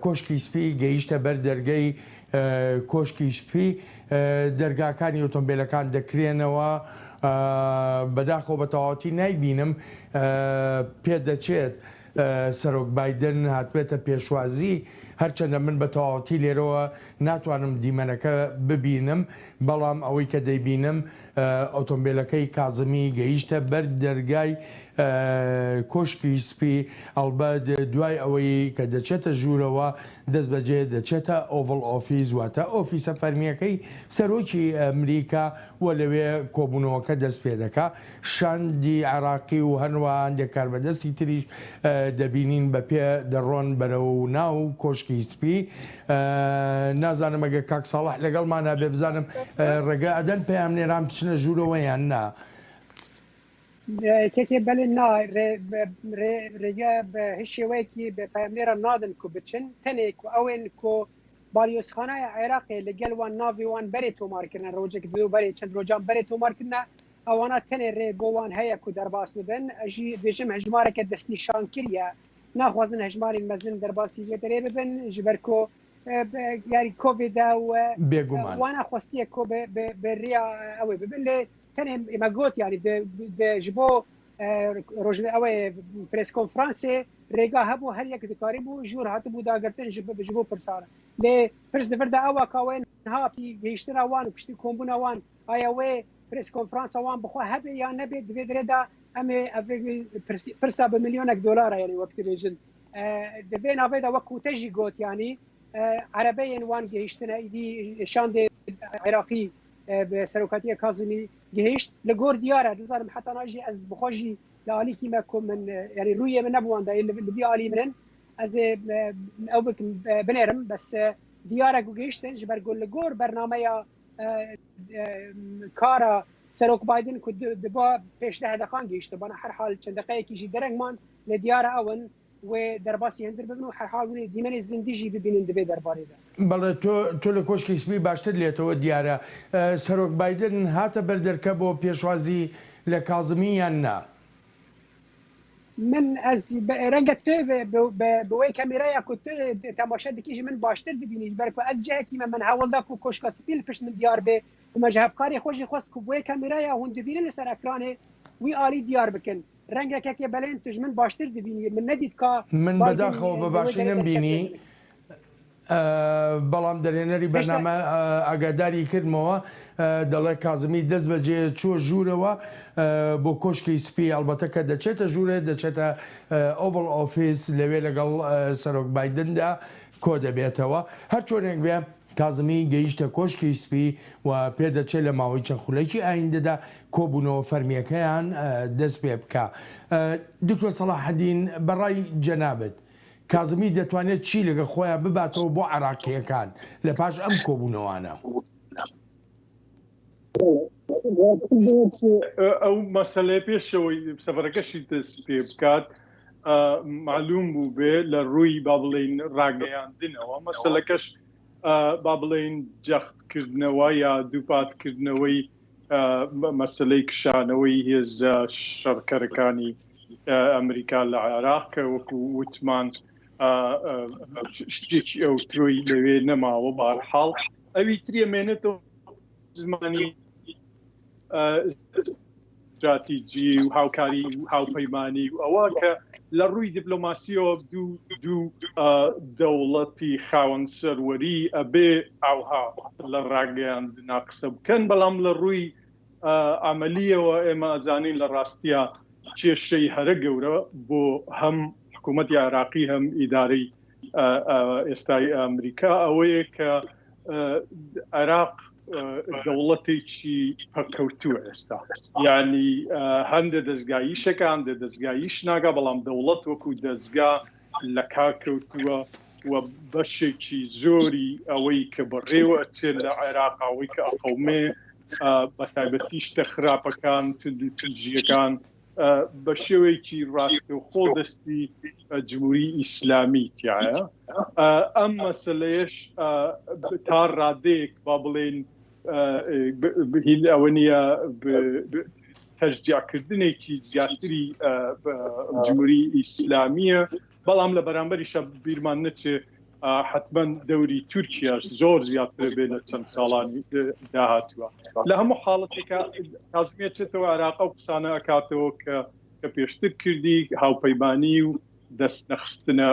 کۆشکی سپی گەیشتە بەر دەرگەی کۆشکی سپی دەرگاکانی ئۆتۆمبیلەکان دەکرێنەوە بەداخەوە بە تەواوەتی نایبینم پێدەچێت. سەرۆک بایدن هاتبێتە پێشوازی، هەرچەندە من بە تەواوەتی لێرەوە ناتوانم دیمەنەکە ببینم، بەڵام ئەوەی کە دەیبینم ئۆتۆمبێلەکەی کازمی گەیشتە بەر دەرگای کۆشکی سپی، ئەڵبەت دوای ئەوەی کە دەچێتە ژوورەوە دەستبەجێ دەچێتە Oval Office واتە ئۆفیسە فەرمییەکەی سەرۆکی ئەمریکا و لەوێ کۆبوونەوەکە دەست پێدەکا. شاندی عێراقی و هەروەها هەندێک کاربەدەستی تریش دەبینین بە پێ دەڕۆن بەرەو ناو کۆشکی سپی. نازانم ئەگەر کاک ساڵح لەگەڵمانا بێ بزانم ڕێگە ئەدەن پەیامنێران بچنە ژوورەوە یان نا؟ کێکێ بەلێ نا رێگە بە هیچ شێوەیەکی بە پەیامنێران نادن کو بچن تەنێ کو ئەوێن کو بالیۆزخانەی عێراقێ لەگەل وان ناڤی وان بەرێ تۆمار کردنە رۆژێک دو بەرێ چەند رۆژان بەرێ تۆمار کردنە ئەوانە تەنێ رێ بۆ وان هەیە کو دەرباس ببن ئەژی بێژم هەژمارەکە دەستنیشان کریە ناخوازن هەژمارین مەزن دەرباسی وێ دەرێ ببن ji ber ku یاری کۆڤیدا و بێگومان وانە خواستیە کو بە ریا ئەوێ ببن لێ تەنێ ئێمە گوت یاری ji bo roj ئەوێ پرێس کۆنفرانسێ رێگا هەبوو هەر یەک دکاری بوو ژوور هاتبوو داگرتن ji bo پرسانە لێ پرس دڤردا ئەوە کاوێن ها گەیشتنا وان و پشتی کۆمبوونە وان ئایا وێ پرێس کۆنفرانسە وان بخوا هەبێ یان نەبێ divê درێدا ئەمێ پرسا بە ملیۆنێک دۆلارە یعنی وەک دەبێژن di vê navê de wek ku te jî got yanî erebeyên wan gihîştine îdî şandê Iraqî bi serokatiya Kazimî gihîşt li gor diyar e dizanim heta na jî ez bi xwe jî li alîkî me ku min yanî rûyê min nebû wan de li vî alî min in ez ê ew bikim binêrim bes diyar e ku gihîştin ji ber ku li gor bernameya kara Serok Biden ku diba pêş deh deqan gihîştibana herhal çend deqeyekî jî dereng man lê diyar e ew in wê derbasî hindir bibin û herhal wê dîmenê zindî jî bibînin di vê derbarê de. بەڵێ تۆ تۆ لە کۆشکی سپی باشتر لێتەوە دیارە سەرۆک بایدن هاتە بەر دەرکە بۆ پێشوازی لە کازمی یان نا؟ من ئەز رەنگە تۆ بە وێ کەمێرەیا ku tu temaşe dikî ji min baştir dibînî ji ber ku ez cihekî me min hewl da ku koşka spî li pişt min diyar bê û me ji hevkarê xwe jî xwest ku bi wê kameraya hûn dibînin li ser ekranê wî alî diyar bikin. Renge kekê belên tu ji min baştir dibînî. Min nedît ka من Biden بەداخەوە بە li wê باشی derê derketiye نەمبینی min. بەڵام دەرهێنەری هێشتا بەرنامە ئاگاداری کردمەوە دەڵێ کازمی دەست بەجێ چووە ژوورەوە بۆ کۆشکی سپی ئەڵبەتە کە دەچێتە ژوورێ دەچێتە Oval Office لەوێ لەگەڵ سەرۆک بایدندا کۆ دەبێتەوە هەرچۆنێک بێ کازمی گەیشتە کۆشکی سپی و پێدەچێت لە ماوەی چەند خولەکی ئایندەدا کۆبوونەوە فەرمییەکەیان دەست پێ بکا. دکتۆر سەڵاحەدین بە ڕای جەنابت کازمی دەتوانێت چی لەگە خۆیان بباتەوە بۆ عێراقییەکان لە پاش ئەم کۆبوونەوانە؟ ئەو مەسەلەیە پێشەوەی سەفەرەکەشی دەست پێ بکات معلوم بوو بێ لە ڕووی با بڵێین ڕاگەیاندنەوە مەسەلەکەش با بڵێین جەختکردنەوە یا دووپاتکردنەوەی مەسلەی کشانەوەی هێزە شەڕکەرەکانی ئەمریکا لە عێراق کە وەکو وتمان شتێکی ئەو ترۆی لەوێ نەماوە بارحاڵ ئەوی تریە مێنێتەوە زمانی ستراتیجی و هاوکاری و هاوپەیمانی و ئەوە کە لە ڕووی دیپلۆماسیەوە دوو دوو دەوڵەتی خاوەن سەروەری ئەبێ ئاوها لە ڕاگەیاندنا قسە بکەن بەڵام لە ڕووی عملیەوە ئێمە ئەزانین لە ڕاستیا کێشەی هەرە گەورە بۆ هەم حکوومەتی عێراقی هەم ئیدارەی ئێستای ئەمریکا ئەوەیە کە عێراق دەوڵەتێکی پەککەوتووە ئێستا یعنی هەندێ دەستگاییشەکە هەندێ دەستگاییش ناگا بەڵام دەوڵەت وەکو دەستگا لە کار کەوتووە و بەشێکی زۆری ئەوەی کە بەڕێوە ئەچێت لە عێراق ئەوەی کە ئەقەومێ بە تایبەتی شتە خراپەکان توندوتیژیەکان بە شێوەیەکی ڕاستەوخۆ دەستی جمهوری ئیسلامی تایە ئەم مەسلەیەش تا ڕادەیەک با بڵێن هین ئەوە نییە تەشجیعکردنێکی زیاتری جمهوری ئیسلامیە بەڵام لە بەرامبەریشە بیرمان نەچێ حتمما دەوری تورکیاش زۆر زیاتر بێ لە چەند ساڵانی داهاتووە لە هەموو حاڵەتێکە کازمیە چێتەوە عێراق و قسانە ئەکاتەوە کە کە پێشتر کردی هاوپەیمانی و دەست نەخستنە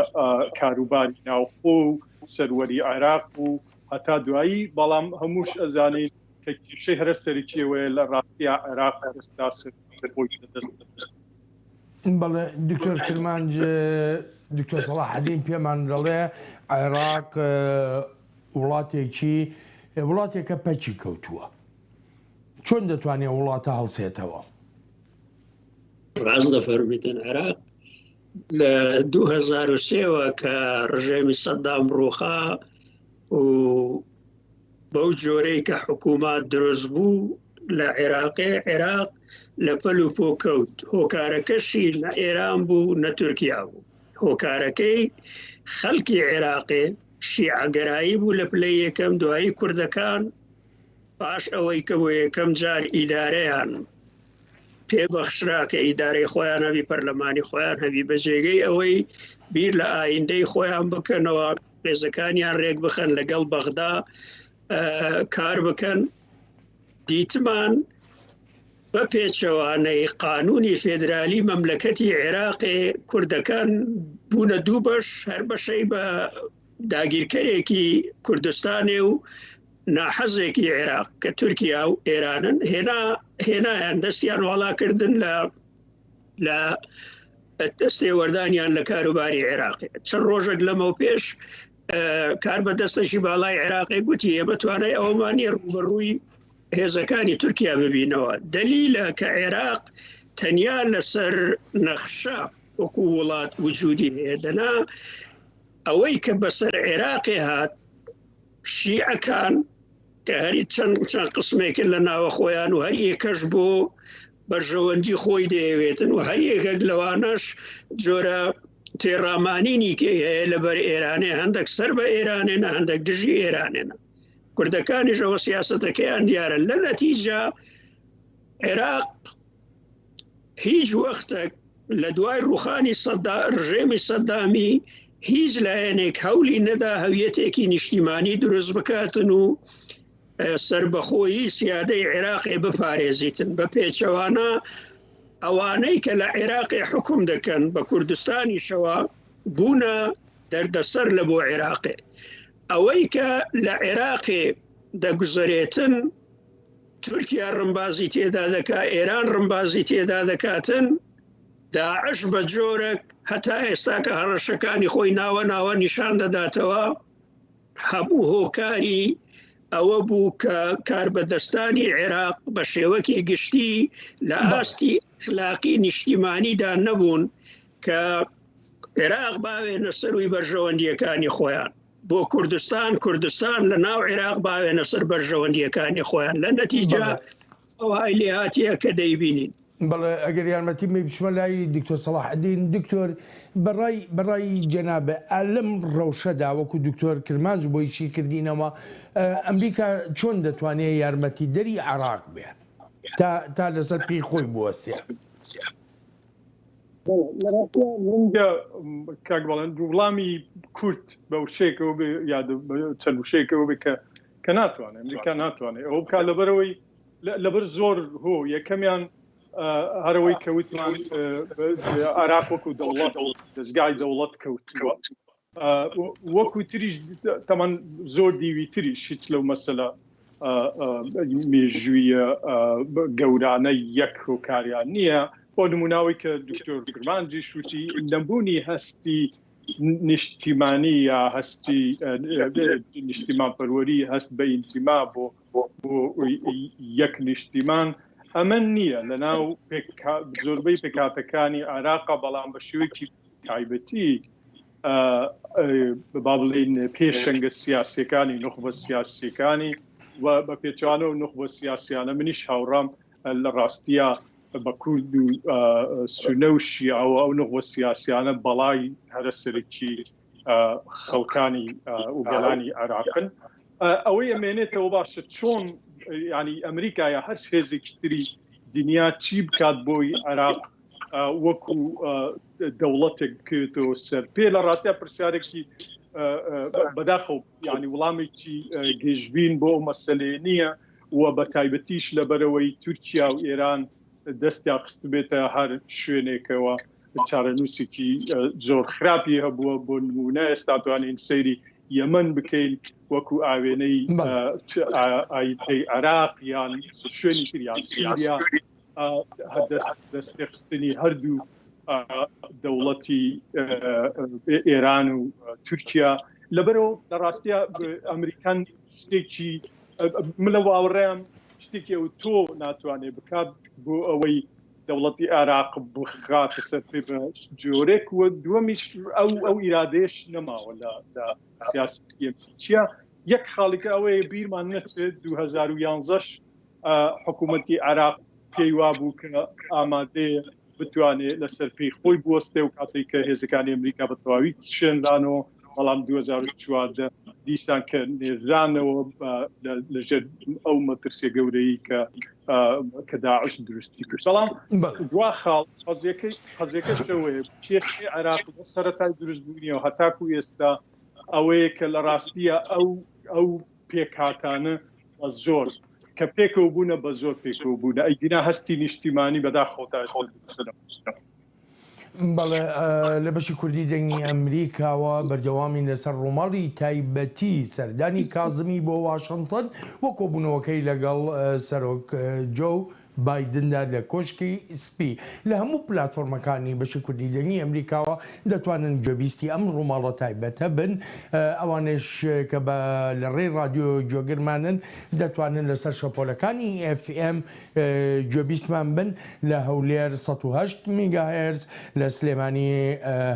کاروباری ناوخۆ و سەروەری عێراق و هەتا دوایی، بەڵام هەمووش ئەزانین کە کێشەی هەرە سەرەکی ئەوەیە لە ڕاستیا عێراق ئێستا سەروەری خۆی لەدەست دەدات. بەڵێ دکتۆر کرمانج، دکتۆر سەڵاحەدین پێمان دەڵێ عێراق وڵاتێکی وڵاتێکە پەکی کەوتووە چۆن دەتوانێت وڵاتە هەڵسێتەوە؟ ڕاست دەفەرمیتن عێراق لە 2003ەوە کە ڕژێمی سەدام ڕوخا و بەو جۆرەی کە حکوومەت دروست بوو لە عێراقێ عێراق لە پەل و پۆ کەوت هۆکارەکەشی نە ئێران بوو نە تورکیا بوو هۆکارەکەی خەڵکی عێراقێ شیعەگەرایی بوو لە پلەی یەکەم دوایی کوردەکان پاش ئەوەی کە بۆ یەکەم جار ئیدارەیان پێبەخشرا کە ئیدارەی خۆیان هەبی پەرلەمانی خۆیان هەبی بە جێگەی ئەوەی بیر لە ئایندەی خۆیان بکەنەوە هێزەکانیان رێک بخەن لەگەڵ بەغدا کار بکەن دیتمان بە پێچەوانەی قانونی فێدرالی مەملەکەتی عێراقێ کوردەکان بوونە دوو بەش هەر بەشەی بە داگیرکەرێکی کوردستانێ و ناحەزێکی عێراق کە تورکیا و ئێرانن هێنا هێنایان دەستیان واڵاکردن لە لە دەستێوەردانیان لە کاروباری عێراقی چەند ڕۆژێک لەمەو پێش کار بە دەستەشی باڵای عێراقی گوتی ئێمە توانای ئەوەمان نیە ڕووبەڕووی هێزەکانی تورکیا ببینەوە دەلیلە کە عێراق تەنیا لەسەر نەخشە وەکو وڵات وجودی هەیە دەنا ئەوەی کە بەسەر عێراقی هات شیعەکان کە هەری چەند چەند قسمێکن لە ناوە خۆیان و هەر یەکەش بۆ بەرژەوەندی خۆی دەیەوێتن و هەر یەکێک لەوانەش جۆرە تێڕامانینی کەی هەیە لەبەر ئێرانێ هەندێک سەر بە ئێرانێ نە هەندێک دژی ئێرانێنە کوردەکانیش ئەوە سیاستەکەیان دیارە لە نەتیجە عێراق هیچ وەختێک لە دوای ڕوخانی سەدا ڕژێمی سەدامی هیچ لایەنێک هەولی نەدا هەویەتێکی نیشتیمانی دروست بکاتن و سربەخۆیی سیادەی عێراقێ بپارێزیتن بە پێچەوانە ئەوانەی کە لە عێراقێ حکوم دەکەن بە کوردستانیشەوە بوونە دەردەسەر لە بۆ عێراقێ ئەوەی کە لە عێراقێ دەگوزەرێتن تورکیا ڕمبازی تێدا دەکا ئێران ڕمبازی تێدا دەکاتن داعش بە جۆرەک هەتا ئێستا کە هەڕەشەکانی خۆی ناوە ناوە نیشان دەداتەوە هەموو هۆکاری ئەوە بوو کە کاربەدەستانی عێراق بە شێوەکی گشتی لە ئاستی ئەخلاقی نیشتیمانیدا نەبوون کە عێراق باوێنە سەروی بەرژەوەندیەکانی خۆیان بۆ کوردستان کوردستان لە ناو عێراق باوێنە سەر بەرژەوەندیەکانی خۆیان لە نەتیجە ئەوهای لێهاتیە کە دەیبینین. بەڵێ ئەگەر یارمەتیم بەی بچمە لای دکتۆر سەڵاحەدین دکتۆر بەڕای بەڕای جەنابت ئا لەم ڕەوشەدا وەکو دکتۆر کرمانج بۆی شی کردینەوە ئەمریکا چۆن دەتوانێ یارمەتی دەری عێراق بێ تا تا لەسەر پێی خۆی بوەستێ؟ ڕەنگە کاک بەڵێن وڵامی کورت بە وشەیەکەوە بێ یا چەند وشەیەکەوە بێ کە کە ناتوانێت ئەمریکا ناتوانێت ئەوە بکات لەبەرەوەی لەبەر زۆر هۆ یەکەمیان هەرەوەی کە وتمان عراق وەکو دەوڵەت دەستگای دەوڵەت کەوتووە وەکو تریش تەمان زۆر دیوی تریش هیچ لەو مەسەلە مێژوویە گەورانە یەک هۆکاریان نییە بۆ نموناوەی کە دکتۆر کرمانجی شوتی نەبوونی هەستی نیشتیمانی یا هەستی نیشتیمان پەروەری هەست بە ئینتیما بۆ یەک نیشتیمان ئەمە نییە لە ناو زۆربەی پێکاتەکانی عێراقا بەڵام بە شێوەیەکی تایبەتی با بڵێین پێشەنگە سیاسیەکانی نوخبە سیاسیەکانی و بە پێچوانەوە نوخبە سیاسیانە منیش هاوڕام لە ڕاستیە بە کورد و سونە و شیعەوە ئەو نوخبە سیاسیانە بەڵای هەرە سەرەکی خەڵکانی و گەلانی عێراقن ئەوەی ئەمێنێتەوە باشە چۆن ینی ئەمریکا یا هەر هێزێکی تری دنیا چی بکات بۆی عێراق وەکو دەوڵەتێک بکەوێتەوە سەر پێ لە ڕاستیا پرسیارێکی بەداخەوە ینی وڵامێکی گەشبین بۆ ئەو مەسلەیە نییە و بە تایبەتیش لەبەرەوەی تورکیا و ئێران دەستیان خستبێتە هەر شوێنێکەوە. چارەنووسێکی زۆر خراپی هەبووە بۆ نمونە ئێستا توانین سەیری یەمەن بکەین وەکو ئاوێنەی ئایتەی عێراق یان شوێنی تر یان سووریا دەستێخستنی هەردوو دەوڵەتی ئێران و تورکیا لەبەرەوە لە ڕاستە ئەمریکان شتێکی من لە واوەڕێم شتێکی ئەو تۆ ناتوانێت بکات بۆ ئەوەی دەوڵەتی عێراق بخاتە سەر پێ بە جۆرێک و دووەمیش ئەو ئەو ئیرادەیەش نەماوە لە لە سیاسەتی ئەمریکیە یەک خاڵیکە ئەوەیە بیرمان نەچێت 2011 حکوومەتی عێراق پێی وابوو کە ئامادەیە بتوانێت لەسەر پێی خۆی بوەستێ و کاتێک کە هێزەکانی ئەمریکا بە تەواوی کشێنرانەوە بەڵام 2014 دیسان کە نێردرانەوە لەژێر ئەو مەترسیە گەورەی کە کە داعش دروستی کرد بەڵام دوا خاڵ قەزیەکەی قەزیەکەش لەوەیە کێشەی عێراق لە سەرەتای دروستبوونیەوە هەتاکو ئێستا ئەوەیە کە لە ڕاستیە ئەو ئەو پێکهاتانە بە زۆر کە پێکەوە بوونە بە زۆر پێکەوە بوونە ئەیگینا هەستی نیشتیمانی بەداخەوە تا ئێستا دروست نەبووە. بەڵێ لە بەشی کوردی دەنگی ئەمریکاوە بەردەوامین لەسەر ڕووماڵی تایبەتی سەردانی کازمی بۆ واشنتن و کۆبوونەوەکەی لەگەڵ سەرۆک جۆو بایدندا لە کۆشکی سپی. لە هەموو پلاتفۆرمەکانی بەشی کوردی دەنگی ئەمریکاوە دەتوانن گوێبیستی ئەم ڕووماڵە تایبەتە بن. ئەوانەش کە بە لە ڕێی ڕادیۆ گوێگرمانن دەتوانن لەسەر شەپۆلەکانی ئێف ئێم گوێبیستمان بن لە هەولێر 108 میگاهێرتز، لە سلێمانی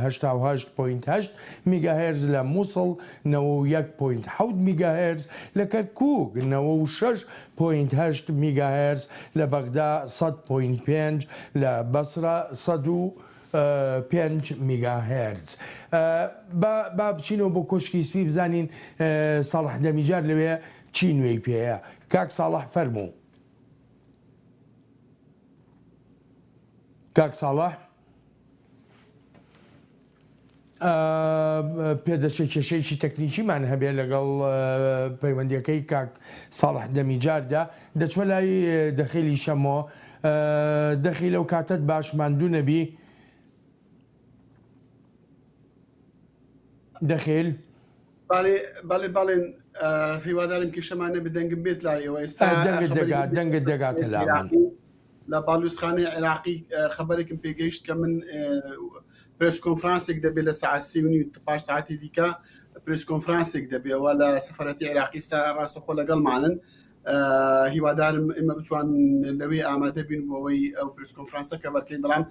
88.8 میگاهێرتز، لە موسڵ 91.7 میگاهێرتز، لە کەرکووک 96.8 میگاهێرتز، لە بەغدا 100.5، لە بەسرە 105 میگاهێرتز. با با بچینەوە بۆ کۆشکی سپی بزانین ساڵح دەمیجار لەوێ چی نوێی پێیە. کاک ساڵح فەرموو. کاک ساڵح پێدەچێت کێشەیەکی تەکنیکیمان هەبێ لەگەڵ پەیوەندیەکەی کاک ساڵح دەمیجاردا دەچمە لای دەخیلی شەمۆ دەخیل ئەو کاتەت باش ماندوو نەبی دەخیل. بەڵێ بەڵێ بەڵێ هیوادارم کێشەمان نەبێت دەنگم بێت لای ئێوە ئێستا دەنگت دەگات دەنگت دەگاتە لامان. لە باڵیۆزخانەی عێراقی خەبەرێکم پێگەیشت کە من پرێس کۆنفرانسێک دەبێت لە ساعت سی و نیو پاش ساعتی دیکە پرێس کۆنفرانسێک دەبێەوە لە سەفارەتی عێراقی سا ڕاستەخۆ لەگەڵمانن هیوادارم ئێمە بتوان لەوێ ئامادە بین بۆ ئەوەی ئەو پرس کۆنفرانسە کە بەرکەین بەڵام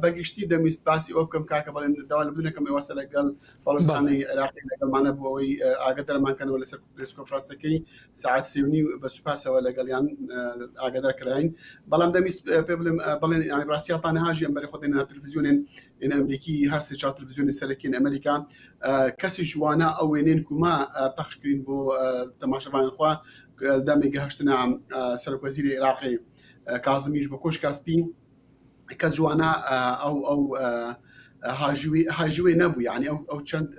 بەگشتی دەمویست باسی ئەو بکەم کاکە بەڵێن داوا لە بنەکەم ئێوەسە لەگەڵ باڵۆزخانەی عێراقی لەگەڵمانە بۆ ئەوەی ئاگادارمان کەنەوە لەسەر پرس کۆنفرانسەکەی ساعت سێ و نیو بە سوپاسەوە لەگەڵیان ئاگادار کراین بەڵام دەمویست پێ بڵێم بەڵێن یانی ڕاستیاتان هاژی ئەم بەری خۆ دێنە تەلەڤیزیۆنێن ئێن ئەمریکی هەر سێ چاو تەلەڤیزیۆنی سەرەکین ئەمریکا کەسیش وانە ئەو وێنێن کوما پەخش کرین بۆ تەماشەوان خوا دەمێک گەهشتنە سەرۆک وەزیری عێراقی کازمیش بە کۆشکا سپی کە جوانە ئەو ئەو هاژوی هاژوێ نەبوو یعنی ئەو ئەو چەند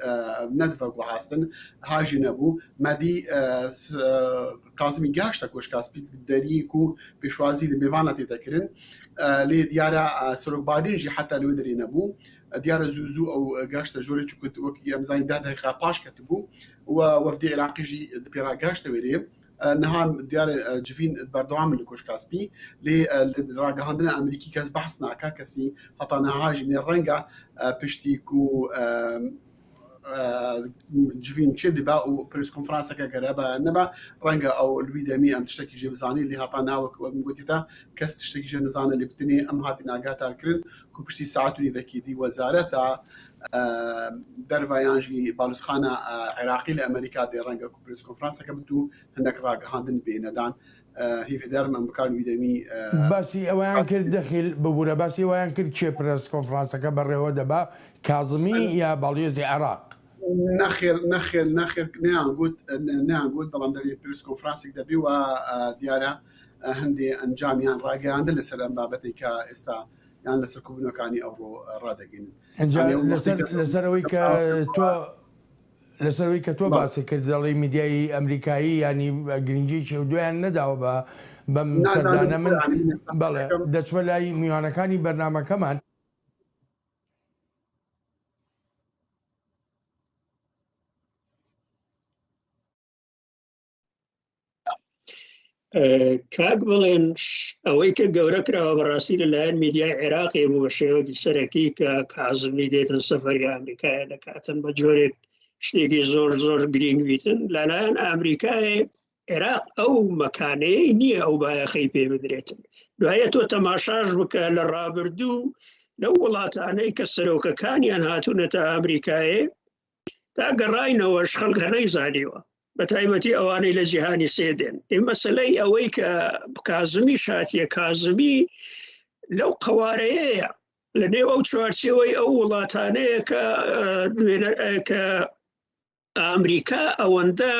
نەدڤە گوهاستن هاژی نەبوو مادی کازمی گاشتە کۆشکاسپی دەریک و پێشوازی لە مێوانە تێدەکردن لێ دیارە سەرۆک بادینژی حتا لەوێ دەری نەبوو دیارە زوو زوو ئەو گەشتە ژۆرێ چکت وەک ئەمزانی دا دەقیقا پاش کەتبوو و وەفدی عێراقیژی پێرا گەشتە وێرێ نها دیارە جڤین بەردەوام لە کۆشکاسپی لێ ڕاگەهاندنە ئەمریکی کەس بەحس ناکا کەسی هەتا نهاژی نێ ڕەنگە پشتی کو جڤین چێ دبا و پرس کۆنفرانسەکە گەرە بە نەبا ڕەنگە ئەو لوی دەمی ئەم تشتێکی ژێ بزانانی لێ هەتا ناوەک وەک گوتیتا کەس تشتێکی ژێ نزانە لێ بتنێ ئەم هاتی ناگاتار کرن کو پشتی ساعت و نیڤەکی دی وەزارەتە دەرڤە یانژی باڵوزخانە عێراقی لە ئەمریکا دێ ڕەنگە کو پرس کۆنفرانسەکە بت و هەندێک ڕاگەهاندن بێنەدان هیوادارم ئەم بکار وی دەمی باسی ئەوەیان کرد دەخیل ببورە باسی ئەوەیان کرد کێ پرس کۆنفرانسەکە بەڕێوە دەبا کازمی یا باڵیۆزی عێراق؟ نەخێر نەخێر نەخێر نیان گوت نیان گوت بەڵام دەبێت پرس کۆنفرانسێک دەبی و دیارە هەندێ ئەنجامیان ڕاگەیاندن لەسەر ئەم بابەتێک کە ئێستا یان لەسەر کۆبوونەکانی ئەوڕۆ ڕادەگەین لەسەر ئەوەی کە تۆ لەسەر ئەوەی کە تۆ باسی کرد دەڵێی میدیای ئەمریکایی ینی گرنگیی دویان نەداوە بە بەم سەردانە من بەڵێ دەچمە لای میوانەکانی بەرنمەکەمان. کاک بڵێن ئەوەی کە گەورە کراوە بەڕاستی لەلایەن میدیای عێراقی بوو بە شێوەکی سەرەکی کە کازمی دێتن سەفەری ئەمریکایە دەکاتن بە جۆرێک شتێکی زۆر زۆر گرینگ بیتن لەلایەن ئەمریکای عێراق ئەو مەکانەیە نییە ئەو بایەخەی پێ بدرێتن دوایە تۆ تەماشاش بکە لە ڕابردوو لەو وڵاتانەی کە سەرۆکەکانیان هاتوونەتە ئەمریکایێ تا گەڕاینەوەش خەڵک هەر نەیزانیوە بە تایبەتی ئەوانەی لە جیهانی سێ دێن ئێ مەسلەی ئەوەی کە کازمی شاتیە کازمی لەو قەوارەیەیە لە نێو ئەو چوارچێوەی ئەو وڵاتانەیە کە کە ئەمریکا ئەوەندە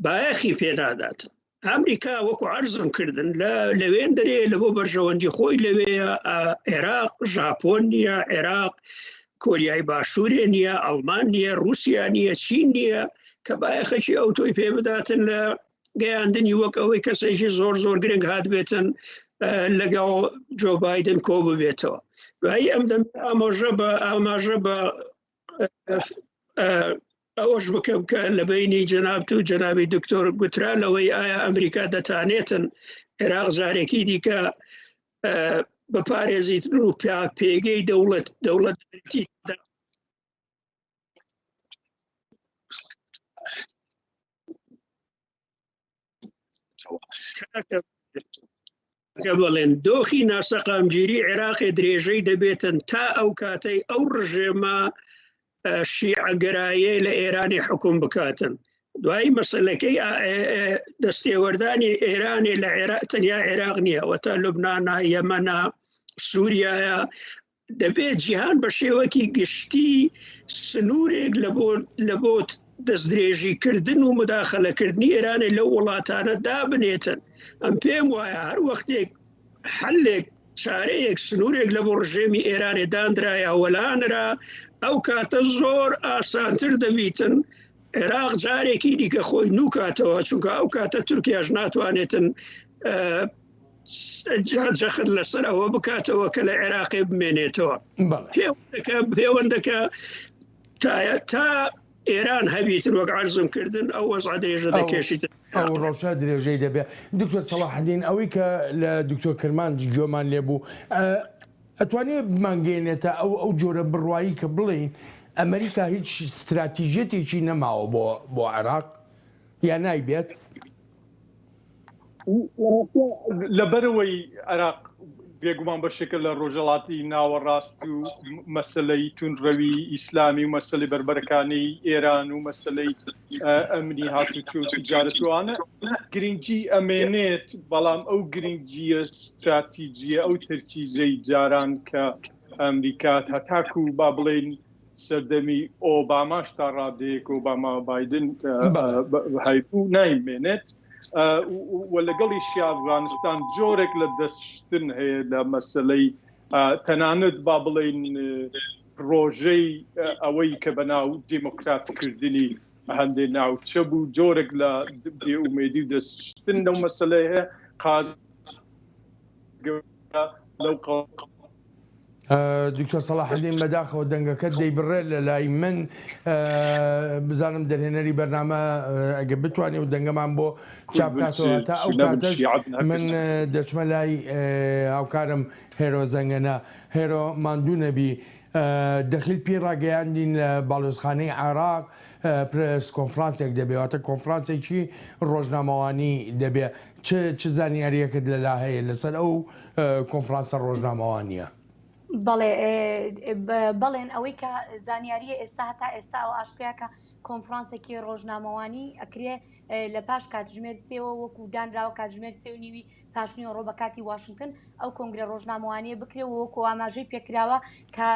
بایەخی پێنادات ئەمریکا وەکو عەرزم کردن لە لەوێن دەرێ لە بۆ بەرژەوەندی خۆی لەوێ عێراق ژاپۆن نییە عێراق کۆریای باشوورێ نییە ئەڵمان نییە رووسیا نییە چین نییە کە بایەخەکی ئەو تۆی پێ بداتن لە گەیاندنی وەک ئەوەی کەسێکی زۆر زۆر گرنگ هات بێتن لەگەڵ جۆ بایدن کۆ ببێتەوە دوایی ئەم دەم ئاماژە بە ئاماژە بە ئەوەش بکەم کە لە بینی جەنابت و جەنابی دکتۆر گوترا لەوەی ئایا ئەمریکا دەتانێتن عێراق جارێکی دیکە بپارێزیت و پێگەی دەوڵەت دەوڵەت کە بڵێن دۆخی ناسەقامگیری عێراقی درێژەی دەبێتن تا ئەو کاتەی ئەو ڕژێمە شیعەگەرایە لە ئێرانی حکوم بکاتن دوایی مەسلەکەی دەستێوەردانی ئێرانێ لە عێراق تەنیا عێراق نییە وەتا لوبناە یەمەە سووریایە دەبێت جیهان بە شێوەکی گشتی سنوورێک لە بۆ دەستدرێژیکردن و مداخلەکردنی ئێرانێ لەو وڵاتانە دابنێتن ئەم پێم وایە هەر وەختێک حلێک چارەیەک سنوورێک لە بۆ ڕژێمی ئێرانێ دانرایە وەلانرا ئەو کاتە زۆر ئاسانتر دەبیتن عێراق جارێکی دیکە خۆی نوکاتەوە چونکە ئەو کاتە تورکیاش ناتوانێتن جەخت لەسەر ئەوە بکاتەوە کە لە عێراقی بمێنێتەوە پێوەندەکە پێوەندەکە تا ئێران هەبیتن وەک عرضم کردن ئەو وەزع درێژە دەکێشیت ئەو ڕەوشە درێژەی دەبێت دکتۆر سەڵاحەدین ئەوەی کە لە دکتۆر کرمانج گوێمان لێبوو ئەتوانێ بمانگەێنێتە ئەو ئەو جۆرە بڕوایی کە بڵێین ئەمریکا هیچ استراتیژیەتێکی نەماوە بۆ بۆ عێراق یا نایبێت؟ لەبەرئەوەی عێراق بێگومان بەشێکە لە ڕۆژهەڵاتی ناوەڕاست و مەسەلەی توندڕەوی ئیسلامی و مەسەلەی بەربەرەکانی ئێران و مەسەلەی ئەمنی هاتوچۆ و تیجارەت و ئەوانە گرنگی ئەمێنێت، بەڵام ئەو گرنگییە ستراتیجییە ئەو تەرکیزەی جاران کە ئەمریکا هەتاکو با بڵێین سەردەمی ئۆباماش تا ڕادەیەک ئۆباما بایدن هەیبوو نایمێنێت و لەگەڵیشی ئەفغانستان جۆرێک لە دەستشتن هەیە لە مەسلەی تەنانەت با بڵین پرۆژەی ئەوەی کە بەناو دیموکراتکردنی هەندێک ناوچە بوو جۆرێک لە بێئومێدی و دەستشتن لەو مەسلەیە هەیە قاز لەو دکتۆر سەڵاحەدین بەداخەوە دەنگەکەت دەیبڕێت لە لای من بزانم دەرهێنەری بەرنامە ئەگە بتوانێت و دەنگەمان بۆ چاپکاتەوە تا ئەو کاتەش من دەچمە لای هاوکارم هێرۆ زەنگەنە هێرۆ ماندوو نەبی دەخیل پێی ڕاگەیاندین لە باڵیۆزخانەی عێراق پرێس کۆنفرانسێک دەبێ واتە کۆنفرانسێکی ڕۆژنامەوانی دەبێ چ چ زانیاریەکت لەلا هەیە لەسەر ئەو کۆنفرانسە ڕۆژنامەوانیە؟ بەڵێ بەڵێن ئەوەی کە زانیاریە ئێستا هەتا ئێستا ئەو ئاشکرا کە کۆنفرانسێکی ڕۆژنامەوانی ئەکرێ لە پاش کاتژمێر سێوە وەکو دانراوە کاتژمێر سێ و نیوی پاشنیوەڕۆ بە کاتی واشنگتن ئەو کۆنگرە ڕۆژنامەوانیە بکرێ و وەکو ئاماژەی پێکراوە کە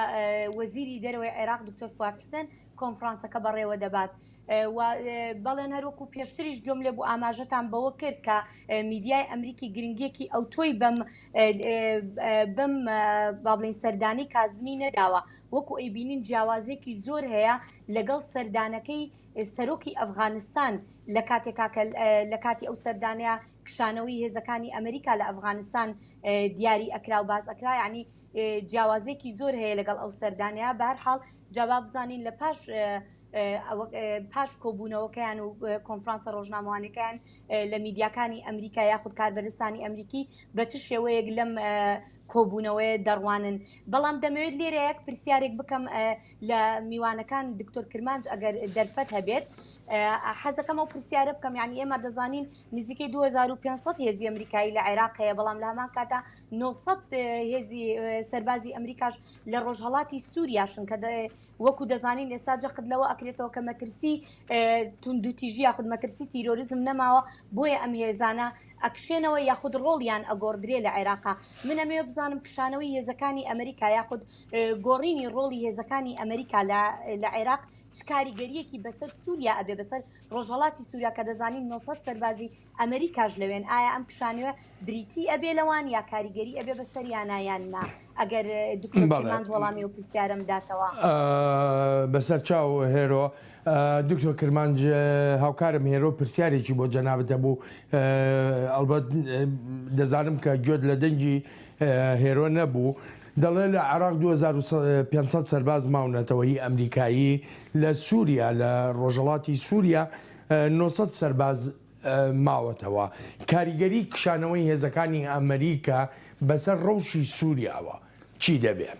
وەزیری دەرەوەی عێراق دکتۆر فواد حوسێن کۆنفرانسەکە بەڕێوە دەبات. و بەڵێن هەروەکو پێشتریش گوێم لێ بوو ئاماژەتان بەوە کرد کە میدیای ئەمریکی گرنگیەکی ئەوتۆی بەم بەم با بڵێین سەردانی کازمی نەداوە وەکو ئەیبینین جیاوازێکی زۆر هەیە لەگەڵ سەردانەکەی سەرۆکی ئەفغانستان لە کاتێکا کە لە کاتی ئەو سەردانەیە کشانەوەی هێزەکانی ئەمریکا لە ئەفغانستان دیاری ئەکرا و باس ئەکرا یعنی جیاوازێکی زۆر هەیە لەگەڵ ئەو سەردانەیە بەهەر حاڵ جا با بزانین لە پاش. پاش کۆبوونەوەکەیان و کۆنفرانسە ڕۆژنامەوانەکەیان لە میدیاکانی ئەمریکا یاخود کاربەدەستانی ئەمریکی بە چ شێوەیەک لەم کۆبوونەوەیە دەڕوانن بەڵام دەمەوێت لێرە یەک پرسیارێک بکەم لە میوانەکان دکتۆر کرمانج ئەگەر دەرفەت هەبێت حەزەکەم ئەو پرسیارە بکەم یعنی ئێمە دەزانین نزیکەی 2500 هێزی ئەمریکایی لە عێراق هەیە بەڵام لە هەمان کاتا 900 هێزی سەربازی ئەمریکاش لە ڕۆژهڵاتی سووریاشن کە وەکو دەزانین ئێستا جەخت لەوە ئەکرێتەوە کە مەترسی توندوتیژی یاخود مەترسی تیرۆریزم نەماوە بۆیە ئەم هێزانە ئەکشێنەوە یاخود ڕۆڵیان ئەگۆڕدرێ لە عێراقا من ئەمەوێ بزانم کشانەوەی هێزەکانی ئەمریکا یاخود گۆڕینی ڕۆڵی هێزەکانی ئەمریکا لە عێراق چ کاریگەریەکی بەسەر سووریا ئەبێ بەسەر ڕۆژهەڵاتی سووریا کە دەزانین 900 سەربازی ئەمریکاش لەوێن ئایا ئەم کشانەوە بریتی ئەبێ لەوان یا کاریگەری ئەبێ بەسەریانا یان نا؟ ئەگەر دکتۆر بەڵێ. کرمانج وەڵامی ئەو پرسیارەم داتەوە. بەسەر چاو هێرۆ. دکتۆر کرمانج هاوکارم هێرۆ پرسیارێکی بۆ جەنابت هەبوو ئەڵبەت دەزانم کە گوێت لە دەنگی هێرۆ نەبوو دەڵێ لە عێراق 2500 سەرباز ماونەتەوە هی ئەمریکایی لە سووریا لە ڕۆژهەڵاتی سووریا 900 سەرباز ماوەتەوە، کاریگەری کشانەوەی هێزەکانی ئەمریکا بەسەر ڕەوشی سوریاوە چی دەبێ؟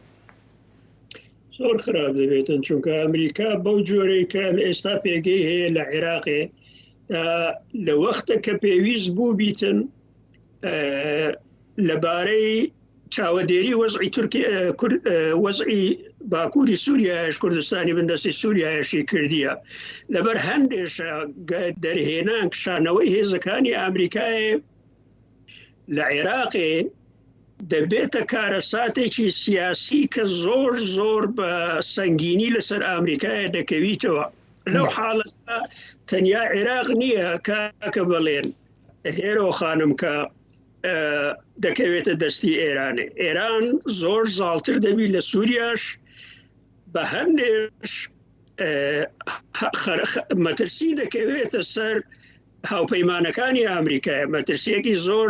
زۆر خراپ دەبێتن چونکە ئەمریکا بەو جۆرەی کە ئێستا پێگەی هەیە لە عێراقێ لە وەختە کە پێویست بوو بیتن لەبارەی چاوەدێری وەزعی تورکی وەزعی باکووری سووریایش کوردستانی بندەستی سووریایشی کردیە لەبەر هەندێشە دەرهێنان کشانەوەی هێزەکانی ئەمریکای لە عێراقێ دەبێتە کارەساتێکی سیاسی کە زۆر زۆر بە سەنگینی لەسەر ئەمریکایە دەکەویتەوە لەو حاڵەتە تەنیا عێراق نییە کاکە بەڵێن هێرۆ خانم کە دەکەوێتە دەستی ئێرانێ ئێران زۆر زاڵتر دەبی لە سووریاش بە هەندێش مەترسی دەکەوێتە سەر هاوپەیمانەکانی ئەمریکای مەترسیەکی زۆر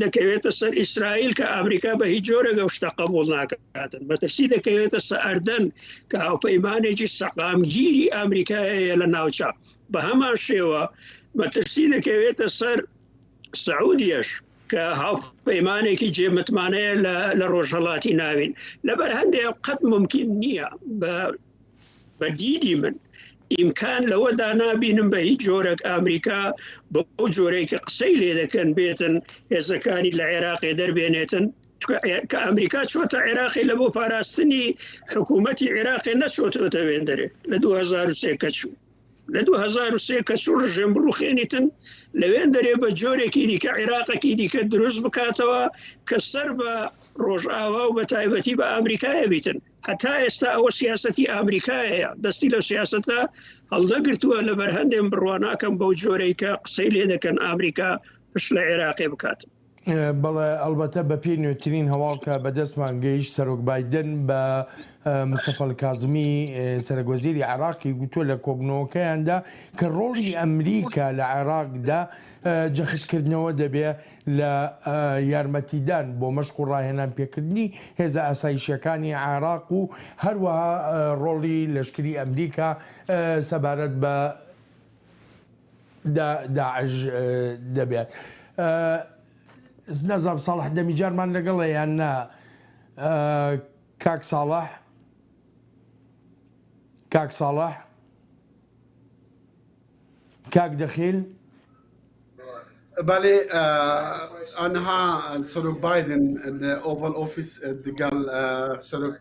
دەکەوێتە سەر ئیسرائیل کە ئەمریکا بە هیچ جۆرێک ئەو شتە قبول ناکاتن مەترسی دەکەوێتە سەر ئەردەن کە هاوپەیمانێکی سەقامگیری ئەمریکایە لە ناوچە بە هەمان شێوە مەترسی دەکەوێتە سەر سعودیەش کە هاوپەیمانێکی جێ متمانەیە لە ڕۆژهەڵاتی ناوین لەبەر هەندێک قەت ممکن نییە بە بە دیدی من ئیمکان لەوەدا نابینم بە هیچ جۆرەك ئەمریکا بەو جۆرەی کە قسەی لێ دەکەن بێتن هێزەکانی لە عێراقێ دەربێنێتن کە ئەمریکا چۆتە عێراقی لە بۆ پاراستنی حکوومەتی عێراقی نەچۆتەوەتە وێندەرێ لە 2023 کە چوو لە 2023 کە چوو ڕژێم بڕوخێنیتن لەوێن دەرێ بە جۆرێکی دیکە عێراقێکی دیکە دروست بکاتەوە کە سەر بە ڕۆژئاوا و بە تایبەتی بە ئەمریکایە بیتن هەتا ئێستا ئەوە سیاستی ئەمریکایە دەستی لەو سیاستە هەڵدەگرتووە لە بەرهەندێم بڕواناکەم بەو جۆرەی کە قسەی لێ دەکەن ئەمریکا پشت لە عێراقێ بکات. بەڵێ ئەڵبەتە بەپێی نوێترین هەواڵ کە بەدەستمان گەیشت سەرۆک بایدن بە مستەفا کازمی سەرەک وەزیری عێراقی گوتووە لە کۆبوونەوەکەیاندا کە ڕۆڵی ئەمریکا لە عێراقدا جەختکردنەوە دەبێ لە یارمەتیدان بۆ مەشق و ڕاهێنان پێکردنی هێزە ئاسایشیەکانی عێراق و هەروەها ڕۆڵی لەشکری ئەمریکا سەبارەت بە داعش دەبێت. نازانم ساڵح دەمیجانمان لەگەڵە یان نا کاک ساڵح کاک ساڵح کاک دەخیل بەێ ئەنها سەرۆک بایدن لە ئۆڤال ئۆفیس دەگەڵ سەرۆک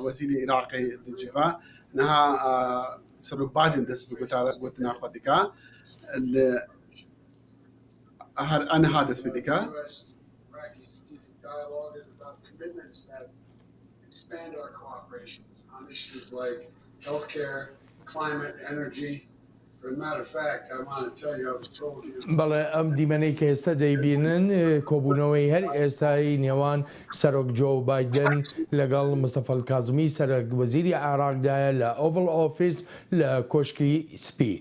وەزیری عێراقی دجیڤا نها سەرۆک بایدن دەست بە گوتارە گوتنا خۆ دکا هەر ئەنها دەست پێ دکا. بەڵێ ئەم دیمەنەی کە ئێستا دەیبینن کۆبوونەوەی هەر ئێستای نێوان سەرۆک جۆ بایدن لەگەڵ مستەفا کازمی سەرۆک وەزیری عێراقدایە لە ئۆڤڵ ئۆفیس لە کۆشکی سپی.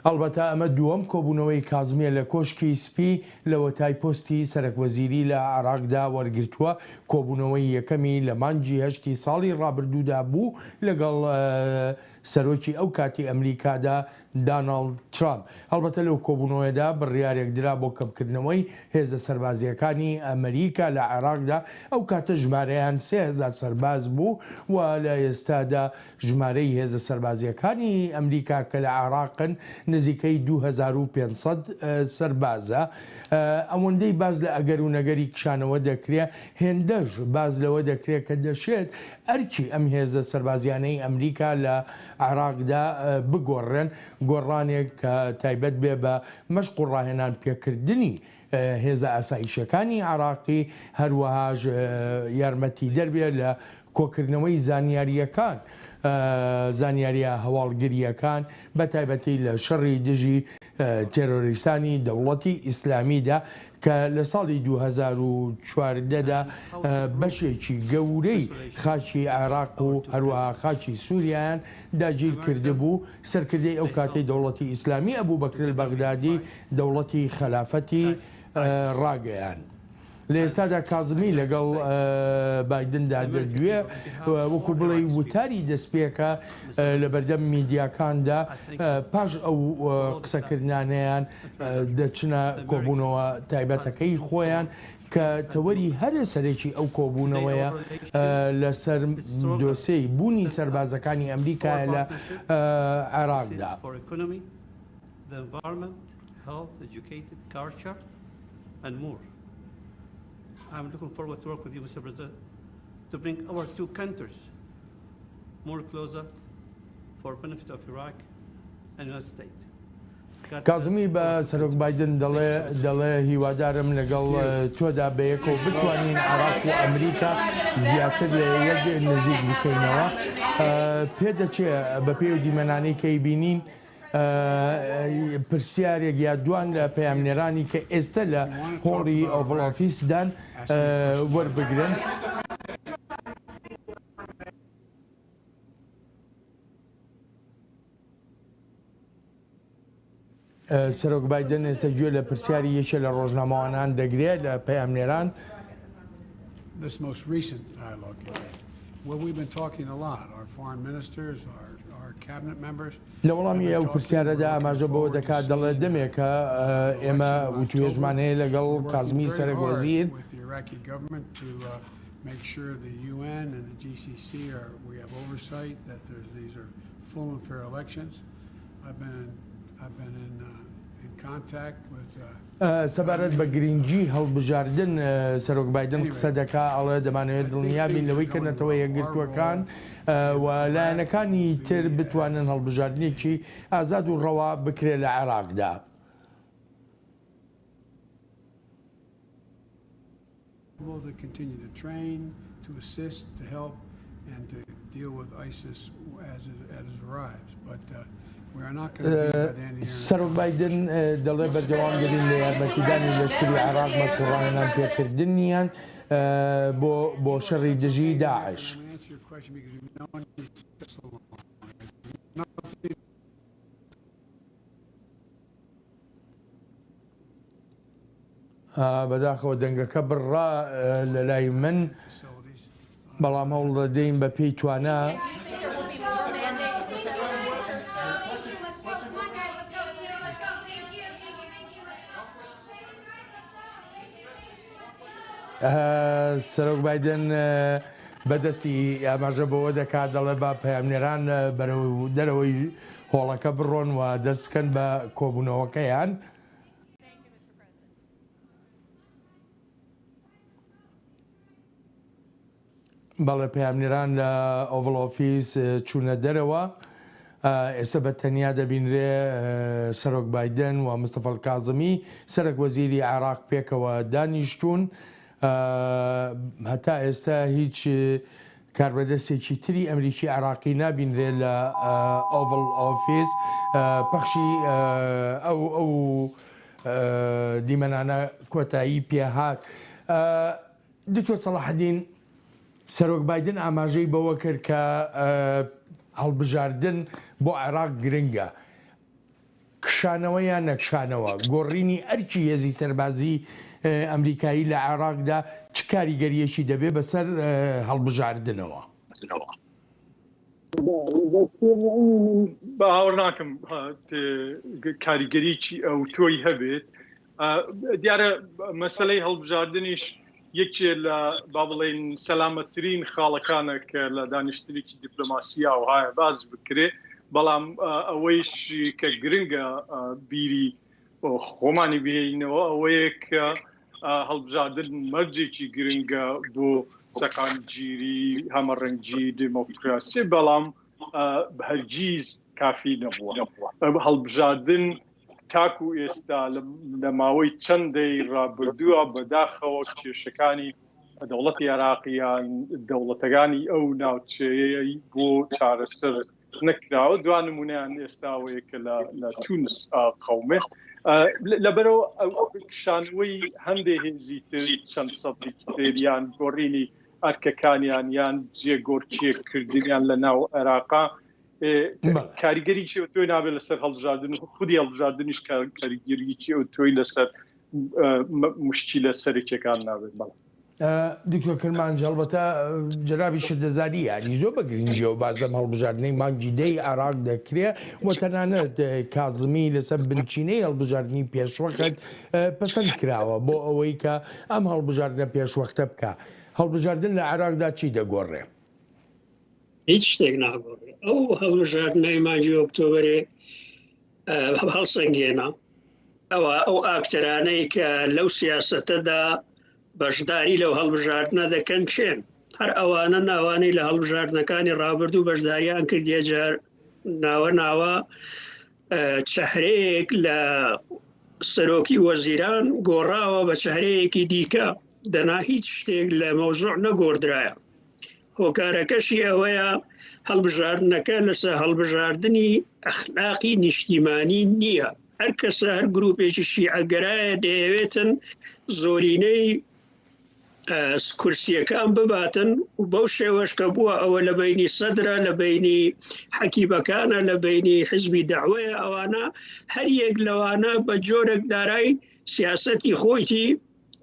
ئەڵبەتە ئەمە دووەم کۆبوونەوەی کازمییە لە کۆشکی سپی لەوەتای پۆستی سەرەکوەزیری لە عێراقدا وەرگرتووە، کۆبوونەوەی یەکەمی لە مانگی هەشتی ساڵی ڕابردوودا بوو لەگەڵ سەرۆکی ئەو کاتی ئەمریکادا داناڵد ترامپ. هەڵبەتە لەو کۆبوونەوەیەدا بڕیارێک درا بۆ کەمکردنەوەی هێزە سەربازییەکانی ئەمریکا لە عێراقدا، ئەو کاتە ژمارەیان 3000 سەرباز بوو و لە ئێستادا ژمارەی هێزە سەربازییەکانی ئەمریکا کە لە عێراقن نزیکەی 2500 سەربازە. ئەوەندەی باس لە ئەگەر و نەگەری کشانەوە دەکرێ، هێندەش باس لەوە دەکرێ کە دەشێت ئەرکی ئەم هێزە سەربازیانەی ئەمریکا لە عێراقدا بگۆڕرێن، گۆڕانێک کە تایبەت بێ بە مەشق و ڕاهێنان پێکردنی هێزە ئاسایشیەکانی عێراقی، هەروەهاش یارمەتیدەر بێ لە کۆکردنەوەی زانیارییەکان، زانیارییە هەواڵگرییەکان، بەتایبەتی لە شەڕی دژی تێرۆریستانی دەوڵەتی ئیسلامیدا کە لە ساڵی 2014 دا بەشێکی گەورەی خاکی عێراق و هەروەها خاکی سوریایان داگیر کردبوو، سەرکردەی ئەو کاتەی دەوڵەتی ئیسلامی ئەبوبەکر البەغدادی دەوڵەتی خەلافەتی ڕاگەیاند. لە ئێستادا کازمی لەگەڵ بایدندا دەدوێ، وەکو بڵێی وتاری دەستپێکە لەبەردەم میدیاکاندا، پاش ئەو قسەکردنانەیان دەچنە کۆبوونەوە تایبەتەکەی خۆیان کە تەوەری هەرە سەرەکی ئەو کۆبوونەوەیە لەسەر دۆسێی بوونی سەربازەکانی ئەمریکایە لە عێراقدا. the environment, health, educated, culture, and more. I'm looking forward to work with you, Mr. President, to bring our two countries more closer for benefit of Iraq and United States. کازمی بە سەرۆک بایدن دەڵێ دەڵێ هیوادارم لەگەڵ تۆدا بەیەکەوە بتوانین عێراق و ئەمریکا زیاتر لە یەک نزیک بکەینەوە. پێدەچێ بەپێی ئەو دیمەنانەی کە ئەیبینین پرسیارێک یا دوان لە پەیامنێرانی کە ئێستە لە هۆڵی ئۆڤڵ ئۆفیسدان وەربگرن. سەرۆک بایدن ئێستا گوێ لە پرسیاری یەکێ لە ڕۆژنامەوانان دەگرێت لە پەیامنێران. This most recent dialogue well we've been talking a lot our foreign ministers our our cabinet members لە وەڵامی ئەو پرسیارەدا ئاماژە بەوە دەکات دەڵێت دەمێکە ئێمە وتوێژمان هەیە لەگەڵ کازمی سەرەک وەزیر. Make sure the UN and the GCC are we have oversight that there's these are full and fair elections. سەبارەت بە گرنگی هەڵبژاردن سەرۆک بایدن قسە دەکا ئەڵێ دەمانەوێت دڵنیابین لەوەی کە نەتەوە یەکگرتووەکان و لایەنەکانی تر بتوانن هەڵبژاردنێکی ئازاد و ڕەوا بکرێت لە عێراقدا. سەرۆک بایدن دەڵێ بەردەوام دەبین لە یارمەتیدانی لەشکری عێراق مەشق و ڕاهێنان پێکردنیان بۆ بۆ شەڕی دژی داعش. بەداخەوە دەنگەکە بڕا لە لای من بەڵام هەوڵ دەدەین بە پێی توانا. سەرۆک بایدن بەدەستی ئاماژە بەوە دەکات دەڵێ با پەیامنێران بەرەو دەرەوەی هۆڵەکە بڕۆن و دەست بکەن بە کۆبوونەوەکەیان. بەڵێ پەیامنێران لە ئۆڤڵ ئۆفیس چوونە دەرەوە. ئێستا بە تەنیا دەبینرێ سەرۆک بایدن و مستەفا الکازمی سەرەک وەزیری عێراق پێکەوە دانیشتوون. هەتا ئێستا هیچ کاربەدەستێکی تری ئەمریکی عێراقی نابینرێ لە ئۆڤڵ ئۆفیس پەخشی ئەو ئەو دیمەنانە کۆتایی پێهات. دکتۆر سەڵاحەدین، سەرۆک بایدن ئاماژەی بەوە کرد کە هەڵبژاردن بۆ عێراق گرنگە. کشانەوە یان نەکشانەوە، گۆڕینی ئەرکی هێزی سەربازی ئەمریکایی لە عێراقدا چ کاریگەرییەکی دەبێ بەسەر هەڵبژاردنەوە؟ باوەڕ ناکەم کاریگەریی ئەوتۆی هەبێت. دیارە مەسەلەی هەڵبژاردنیش یەکێ لە با بڵێین سەلامەتترین خاڵەکانە کە لە دانیشتنێکی دیپلۆماسی ئاوهایە باس بکرێ، بەڵام ئەوەیش کە گرنگە بیری خۆمانی بهێنینەوە ئەوەیە کە هەڵبژاردن مەرجێکی گرنگە بۆ سەقامگیری هەمەڕەنگی دێمۆکراسی، بەڵام هەرگیز کافی نەبووە. هەڵبژاردن تاکو ئێستا لە ماوەی چەند دەی ڕابردووە بەداخەوە کێشەکانی دەوڵەتی عێراق یان دەوڵەتەکانی ئەو ناوچەیەی بۆ چارەسەر نەکراوە. دوا نمونەیان ئێستاوەیە کە لە تونس قومێ. لەبەرەوە کشانەوەی هەندێ هێزی تر چەند سەدێکی تر یان گۆڕینی ئەرکەکانیان یان جێگۆرکێکردنیان لە ناو عێراقا کاریگەریی ئەوتۆی نابێت لەسەر هەڵبژاردن و خودی هەڵبژاردنیش کاریگەریی ئەوتۆی لەسەر مشکیلە سەرەکیەکان نابێت. بەڵێ. دکتۆر کرمانج هەڵبەتە جەنابیشت دەزانی یانی زۆر بە گرنگیەوە باس لەم هەڵبژاردنەی مانگی دەی عێراق دەکرێ و تەنانەت کازمی لەسەر بنچینەی هەڵبژاردنی پێشوەخت پەسەند کراوە بۆ ئەوەی کە ئەم هەڵبژاردنە پێشوەختە بکا. هەڵبژاردن لە عێراقدا چی دەگۆڕێ؟ هیچ شتێک ناگۆڕێ. ئەو هەڵبژاردنەی مانگی ئۆکتۆبەرێ هەڵسەنگێنە ئەوە ئەو ئاکتەرانەی کە لەو سیاسەتەدا بەشداری لەو هەڵبژاردنە دەکەن کێن؟ هەر ئەوانە ناوانەی لە هەڵبژاردنەکانی ڕابردوو بەشداریان کردیە جار ناوە ناوە چەهرەیەک لە سەرۆکی وەزیران گۆڕاوە بە چەهرەیەکی دیکە دەنا هیچ شتێک لە مەوزوع نەگۆڕدرایە. هۆکارەکەشی ئەوەیە هەڵبژاردنەکە لەسەر هەڵبژاردنی ئەخلاقی نیشتیمانی نییە. هەر کەسە هەر گروپێکی شیعەگەرایە دەیەوێتن زۆرینەی کورسیەکان بباتن و بەو شێوەش کە بووە ئەوە لە بینی سەدرە لە بینی حەکیبەکانە لە بینی حزبی داوەیە ئەوانە هەر یەک لەوانە بە جۆرێک دارای سیاسەتی خۆیتی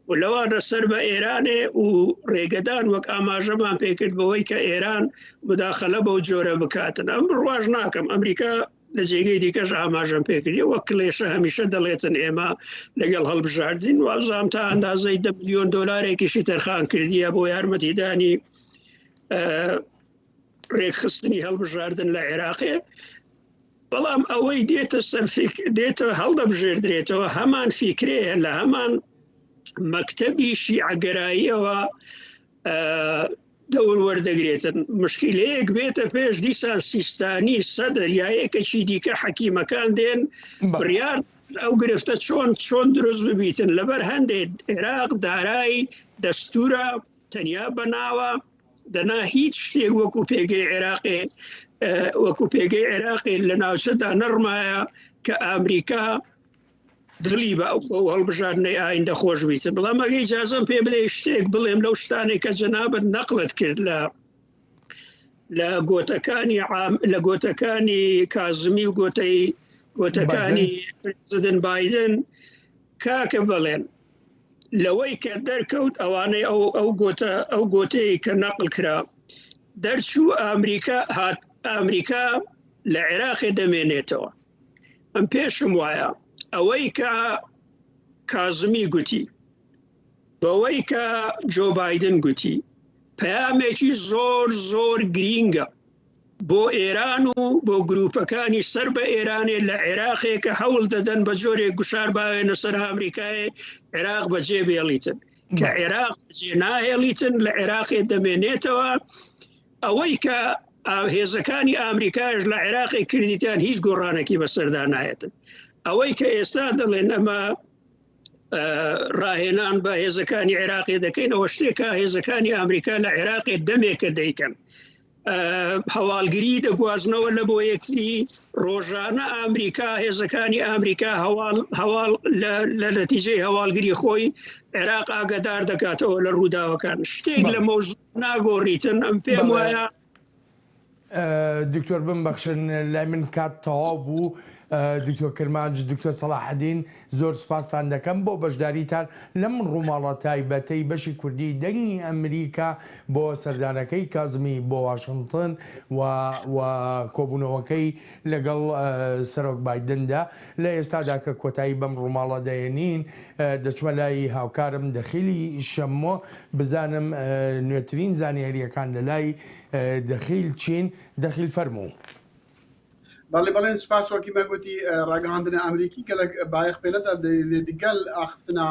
و لەوانە سەر بە ئێرانێ و ڕێگەدان وەک ئاماژەمان پێکرد بەوەی کە ئێران مداخلە بەو جۆرە بکاتن ئەم بڕواش ناکەم ئەمریکا لە جێگەی دیکەش ئاماژەم پێکردی وەک کلێشە هەمیشە دەڵێتن ئێمە لەگەڵ هەڵبژاردین وابزانام تا ئەندازەی دە ملیۆن دۆلارێکیشی تەرخان کردیە بۆ یارمەتیدانی ڕێکخستنی هەڵبژاردن لە عێراقێ بەڵام ئەوەی دێتە سەر دێتە هەڵدەبژێردرێتەوە هەمان فیکرەیە لە هەمان مەکتەبی شیعەگەراییەوە دەور وەردەگرێتن مشکیلەیەک بێتە پێش دیسان سیستانی سەدر یا یەکەکی دیکە حەکیمەکان دێن بڕیار ئەو گرفتە چۆن چۆن دروست ببیتن لەبەر هەندێک عێراق دارای دەستورە تەنیا بەناوە دەنا هیچ شتێک وەکو پێگەی عێراقێ وەکو پێگەی عێراقی لە ناوچەدا نەڕمایە کە ئەمریکا دڵی بە ئەو بەو هەڵبژاردنەی ئایندە خۆش بیتن بەڵام ئەگە ئیجازەم پێ بدەی شتێک بڵێم لەو شتانێک کە جەنابت نەقلت کرد لە لە گۆتەکانی عام لە گۆتەکانی کازمی و گۆتەی گۆتەکانی پرزیدنت بایدن کاکە بڵێن لەوەی کە دەرکەوت ئەوانەی ئەو ئەو گۆتە ئەو گۆتەی کە نەقل کرا دەرچوو ئەمریکا هات ئەمریکا لە عێراقێ دەمێنێتەوە ئەم پێشم وایە ئەوەی کە کازمی گوتی بەوەی کە جۆ بایدن گوتی پەیامێکی زۆر زۆر گرینگە بۆ ئێران و بۆ گروپەکانی سەر بە ئێرانێ لە عێراقێ کە هەوڵ دەدەن بە جۆرێک گوشار باوێنە سەر ئامریکایێ عێراق بەجێ بێڵیتن کە عێراق بەجێ ناهێڵیتن لە عێراقێ دەمێنێتەوە ئەوەی کە هێزەکانی ئامریکاش لە عێراقی کردیتیان هیچ گۆڕانێکی بەسەردا نایەتن ئەوەی کە ئێستا دەڵێن ئەمە ڕاهێنان بە هێزەکانی عێراقی دەکەین ئەوە شتێکە هێزەکانی ئەمریکا لە عێراقی دەمێکە دەیکەن هەواڵگری دەگوازنەوە لە بۆ یەکتری ڕۆژانە ئەمریکا هێزەکانی ئەمریکا هەواڵ هەواڵ لە نەتیجەی هەواڵگری خۆی عێراق ئاگادار دەکاتەوە لە ڕووداوەکان شتێک لە مەوزوع ناگۆڕیتن ئەم پێم وایە. دکتۆر بمبەخشن لای من کات تەواو بوو دکتۆر کرمانج دکتۆر سەڵاحەدین زۆر سوپاستان دەکەم بۆ بەشداریتان لەم ڕووماڵە تایبەتەی بەشی کوردی دەنگی ئەمریکا بۆ سەردانەکەی کازمی بۆ واشنتن و و کۆبوونەوەکەی لەگەڵ سەرۆک بایدندا لە ئێستادا کە کۆتایی بەم ڕووماڵە دەێنین دەچمە لای هاوکارم دەخیلی شەمۆ بزانم نوێترین زانیارییەکان لە لای دەخیل چین؟ دەخیل فەرموو. بەڵێ بەڵێن سوپاس وەکی مە گوتی ڕاگەهاندنە ئەمریکی گەلەک بایەخ پێ نەدا لێ دگەل ئاخفتنا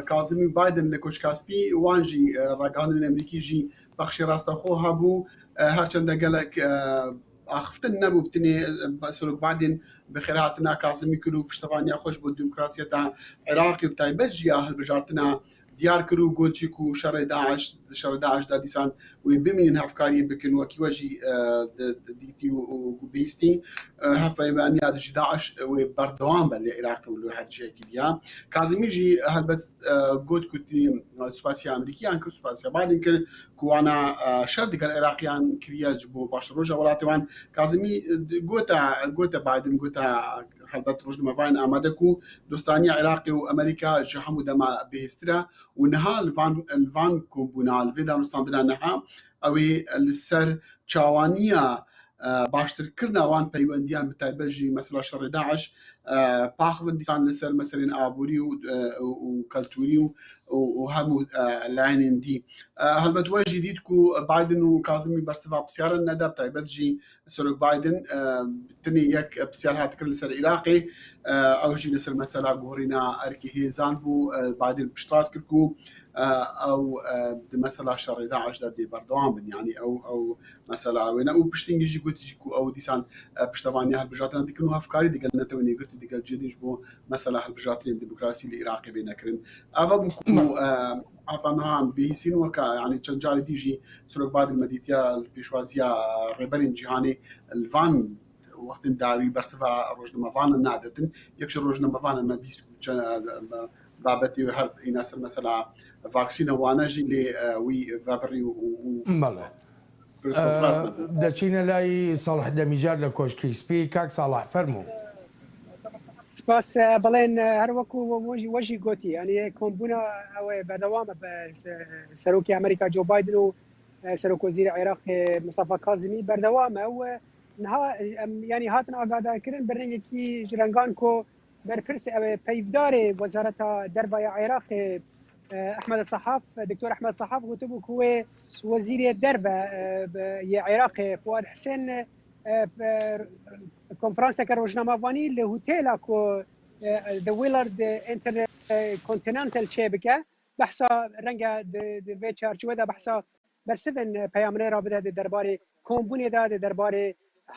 کازمی و بایدن لە کۆشکا سپی وان ژی ڕاگەهاندنە ئەمریکی ژی پەخشی ڕاستەخۆ هەبوو هەرچەندە گەلەک ئاخفتن نەبوو بتنێ سەرۆک بایدن بەخێرهاتنا کازمی کرد و پشتەوانیا خۆش بۆ دیموکراسیەتا عێراقی و تایبەت ژیا هەلبژارتنا دیار کر و گۆت ژی کو شەڕێ داعش di şerê DAIŞ da dîsan wê bimînin hevkariyê bikin wekî we jî dîtî û bihîstî hevpeymaniya dijî DAIŞ wê berdewam be li Iraqê û li her cihekî diya. Kazimî jî helbet got ku spasiya Amerîkiyan kir, spasiya Biden kir ku wana şer digel Iraqiyan kiriye ji bo paşeroja welatê wan. Kazimî gote gote Biden gote Helbet rojnamevanên amade ku dostaniya Iraqê û Amerîka ji hemû dema bihêztir e û niha li van li van kombûna li vê danûstandina niha ew ê li ser çawaniya baştirkirina wan peywendiyan bi taybet jî mesela şerê DAIŞ paxivin dîsan li ser meselên aborî û û keltûrî û û hemû layenên dî. Helbet we jî dît ku Biden û Kazimî bersiva pisyaran neda bi taybet jî Serok Biden tenê yek pisyar hat kirin li ser Iraqê, ew jî li ser mesela guherîna erkê hêzan bû. Biden piştrast kir ku ew di mesela şerê DAIŞ de dê berdewam bin, yanî ew ew mesela wê ne û piştîngî jî got jî ku ew dîsan piştevaniya hilbijartinan dikin û hevkarî digel Netewên Yekgirtî digel cihê din ji bo mesela hilbijartinên demokrasî li Iraqê bê nekirin. Ev bû ku Heta niha em bihîsîn weke yanî çend carê dî jî Serok Biden me dîtiye li pêşwaziya rêberên cîhanê li van wextên dawî bersiva rojnamevanan nadetin. Yek ji rojnamevanan me bihîst ku babetê wê her îna ser mesela vaksîna wane jî lê wî vebirî û Bele. دەچینە لای ساڵح دەمیجار لە کۆشکی سپی. کاک ساڵح فەرموو. سپاس بەڵێن هەر وەکو وەژی گۆتی یانی کۆمبوونە ئەوەیە بەردەوامە بە سەرۆکی ئەمریکا جۆ بایدن و سەرۆک وەزیری عێراق مستەفا کازمی بەردەوامە و نها ینی هاتن ئاگادارکردن بە رەنگێکی ژرەنگان کۆ بەرپرس ئەوێ پەیڤدارێ وەزارەتا دەرڤە عێراقێ ئەحمەد سەحاف دکتۆر ئەحمەد سەحاف گوتبوو کو وێ وەزیرێ دەرڤە یە عێراقێ فواد حسێن کۆنفرانسەکە ڕۆژنامەڤانی لە هوتێلا کو The Willard Intercontinental چێ بکە بەحسا ڕەنگە vê çarçowe de behsa bersivên peyamnêra bide di derbarê kombûnê de di derbarê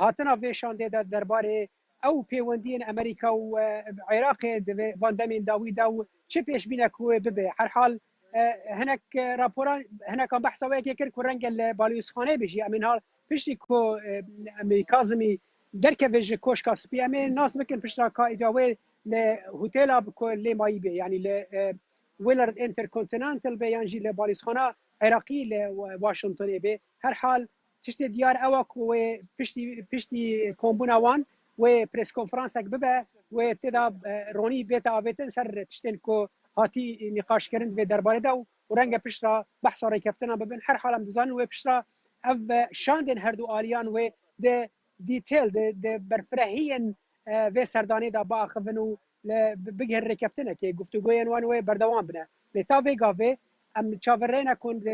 hatina vê şandê de di derbarê Ew pêwendiyên Amerîka û Iraqê di van demên dawî de û çi pêşbîne ku wê bibe. Herhal hinek raporan hinekan behsa wê yekê kir ku renge li baliyozxaneyê bijî. Em ê niha piştî ku em Kazimî derkeve ji Koşka Spî em ê nas bikin piştra ka îca wê li hotêla ku lê mayî bê yanî li Willard Intercontinental bê yan jî li baliyozxana Iraqî li Washingtonê bê. Herhal Tiştê diyar ew e ku wê piştî piştî kombûna wan wê preskonferansek bibe wê tê de ronî bête avêtin ser tiştên ku hatî nîqaşkirin di vê derbarê de û renge piştra behsa rêkeftinan bibin. Her hal em dizanin wê piştra ev şandên herdu aliyan wê di dîtêl di di berfirehiyên vê serdanê de biaxivin û li bigihin rêkeftinekê, guftûgoyên wan wê berdewam bine. Lê ta vê gavê em çaverê ne ku di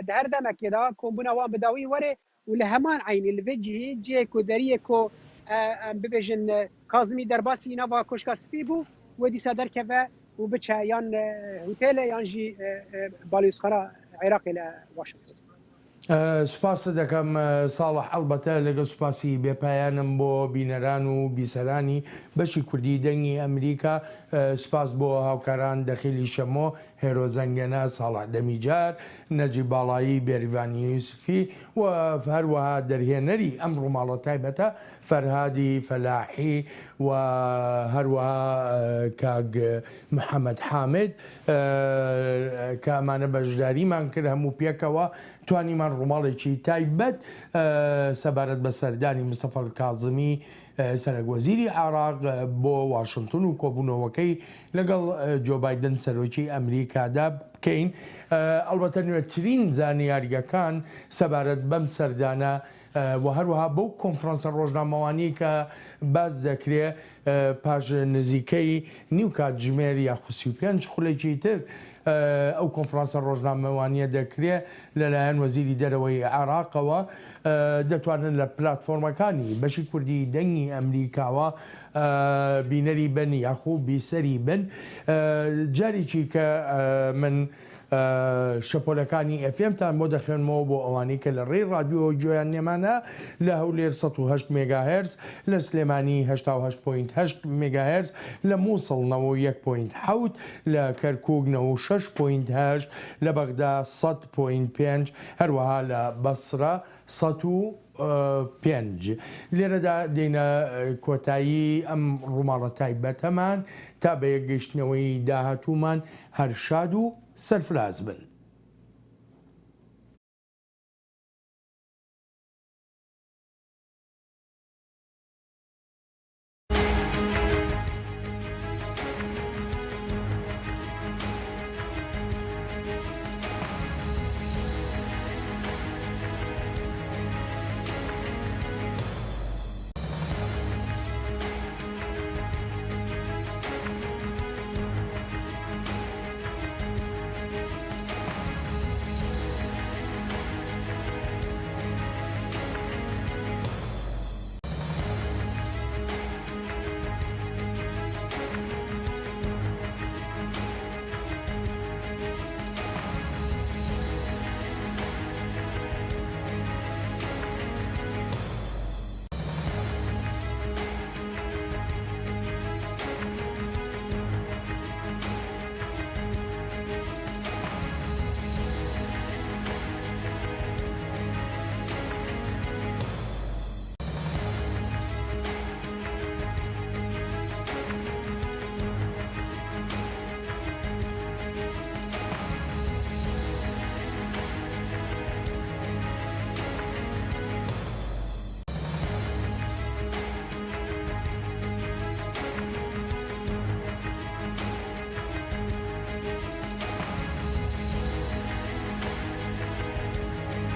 her demekê de kombûna wan bi dawî were û li heman eynî li vê cihê, cihê ku deriyê ku em bibêjin Kazimî derbasî nava Koşka Spî bû wê dîsa derkeve û biçe yan hotêlê yan jî baliyozxana Iraqê li Washingtonê. سوپاست دەکەم ساڵح، ئەڵبەتە لەگەڵ سوپاسی بێ پایانم بۆ بینەران و بیسەرانی بەشی کوردی دەنگی ئەمریکا، سوپاس بۆ هاوکاران دەخیلی شەمۆ، هێرۆ زەنگەنە، ساڵح دەمیجار، نەجیب باڵایی، بێریڤان یوسفی و هەروەها دەرهێنەری ئەم ڕووماڵە تایبەتە فەرهادی فەلاحی و هەروەها کاک محەمەد حامد کە ئەمانە بەشداریمان کرد هەموو پێکەوە توانیمان ڕووماڵێکی تایبەت سەبارەت بە سەردانی مستەفا کازمی سەرەک وەزیری عێراق بۆ واشنتن و کۆبوونەوەکەی لەگەڵ جۆ بایدن سەرۆکی ئەمریکادا بکەین. ئەڵبەتە نوێترین زانیارییەکان سەبارەت بەم سەردانە و هەروەها بەو کۆنفرانسە ڕۆژنامەوانی کە باس دەکرێ پاش نزیکەی نیو کاتژمێر یاخود 35 خولێکی تر ئەو کۆنفرانسە ڕۆژنامەوانییە دەکرێ لەلایەن وەزیری دەرەوەی عێراقەوە، دەتوانن لە پلاتفۆرمەکانی بەشی کوردی دەنگی ئەمریکاوە بینەری بن یاخو بیسەری بن. جارێکی کە من شەپۆلەکانی ئێف ئێمتان بۆ دەخوێنمەوە بۆ ئەوانەی کە لە ڕێی ڕادیۆوە گوێیان لێمانە، لە هەولێر 108 مێگاهێرتز، لە سلێمانی 88.8 مێگاهێرتز، لە مووسڵ 91.7، لە کەرکووک 96.8، لە بەغدا 100.5، هەروەها لە بەسرە 105. لێرەدا دێینە کۆتایی ئەم ڕووماڵە تایبەتەمان، تا بە یەکگەیشتنەوەی داهاتوومان هەر شاد و سەرفراز بن.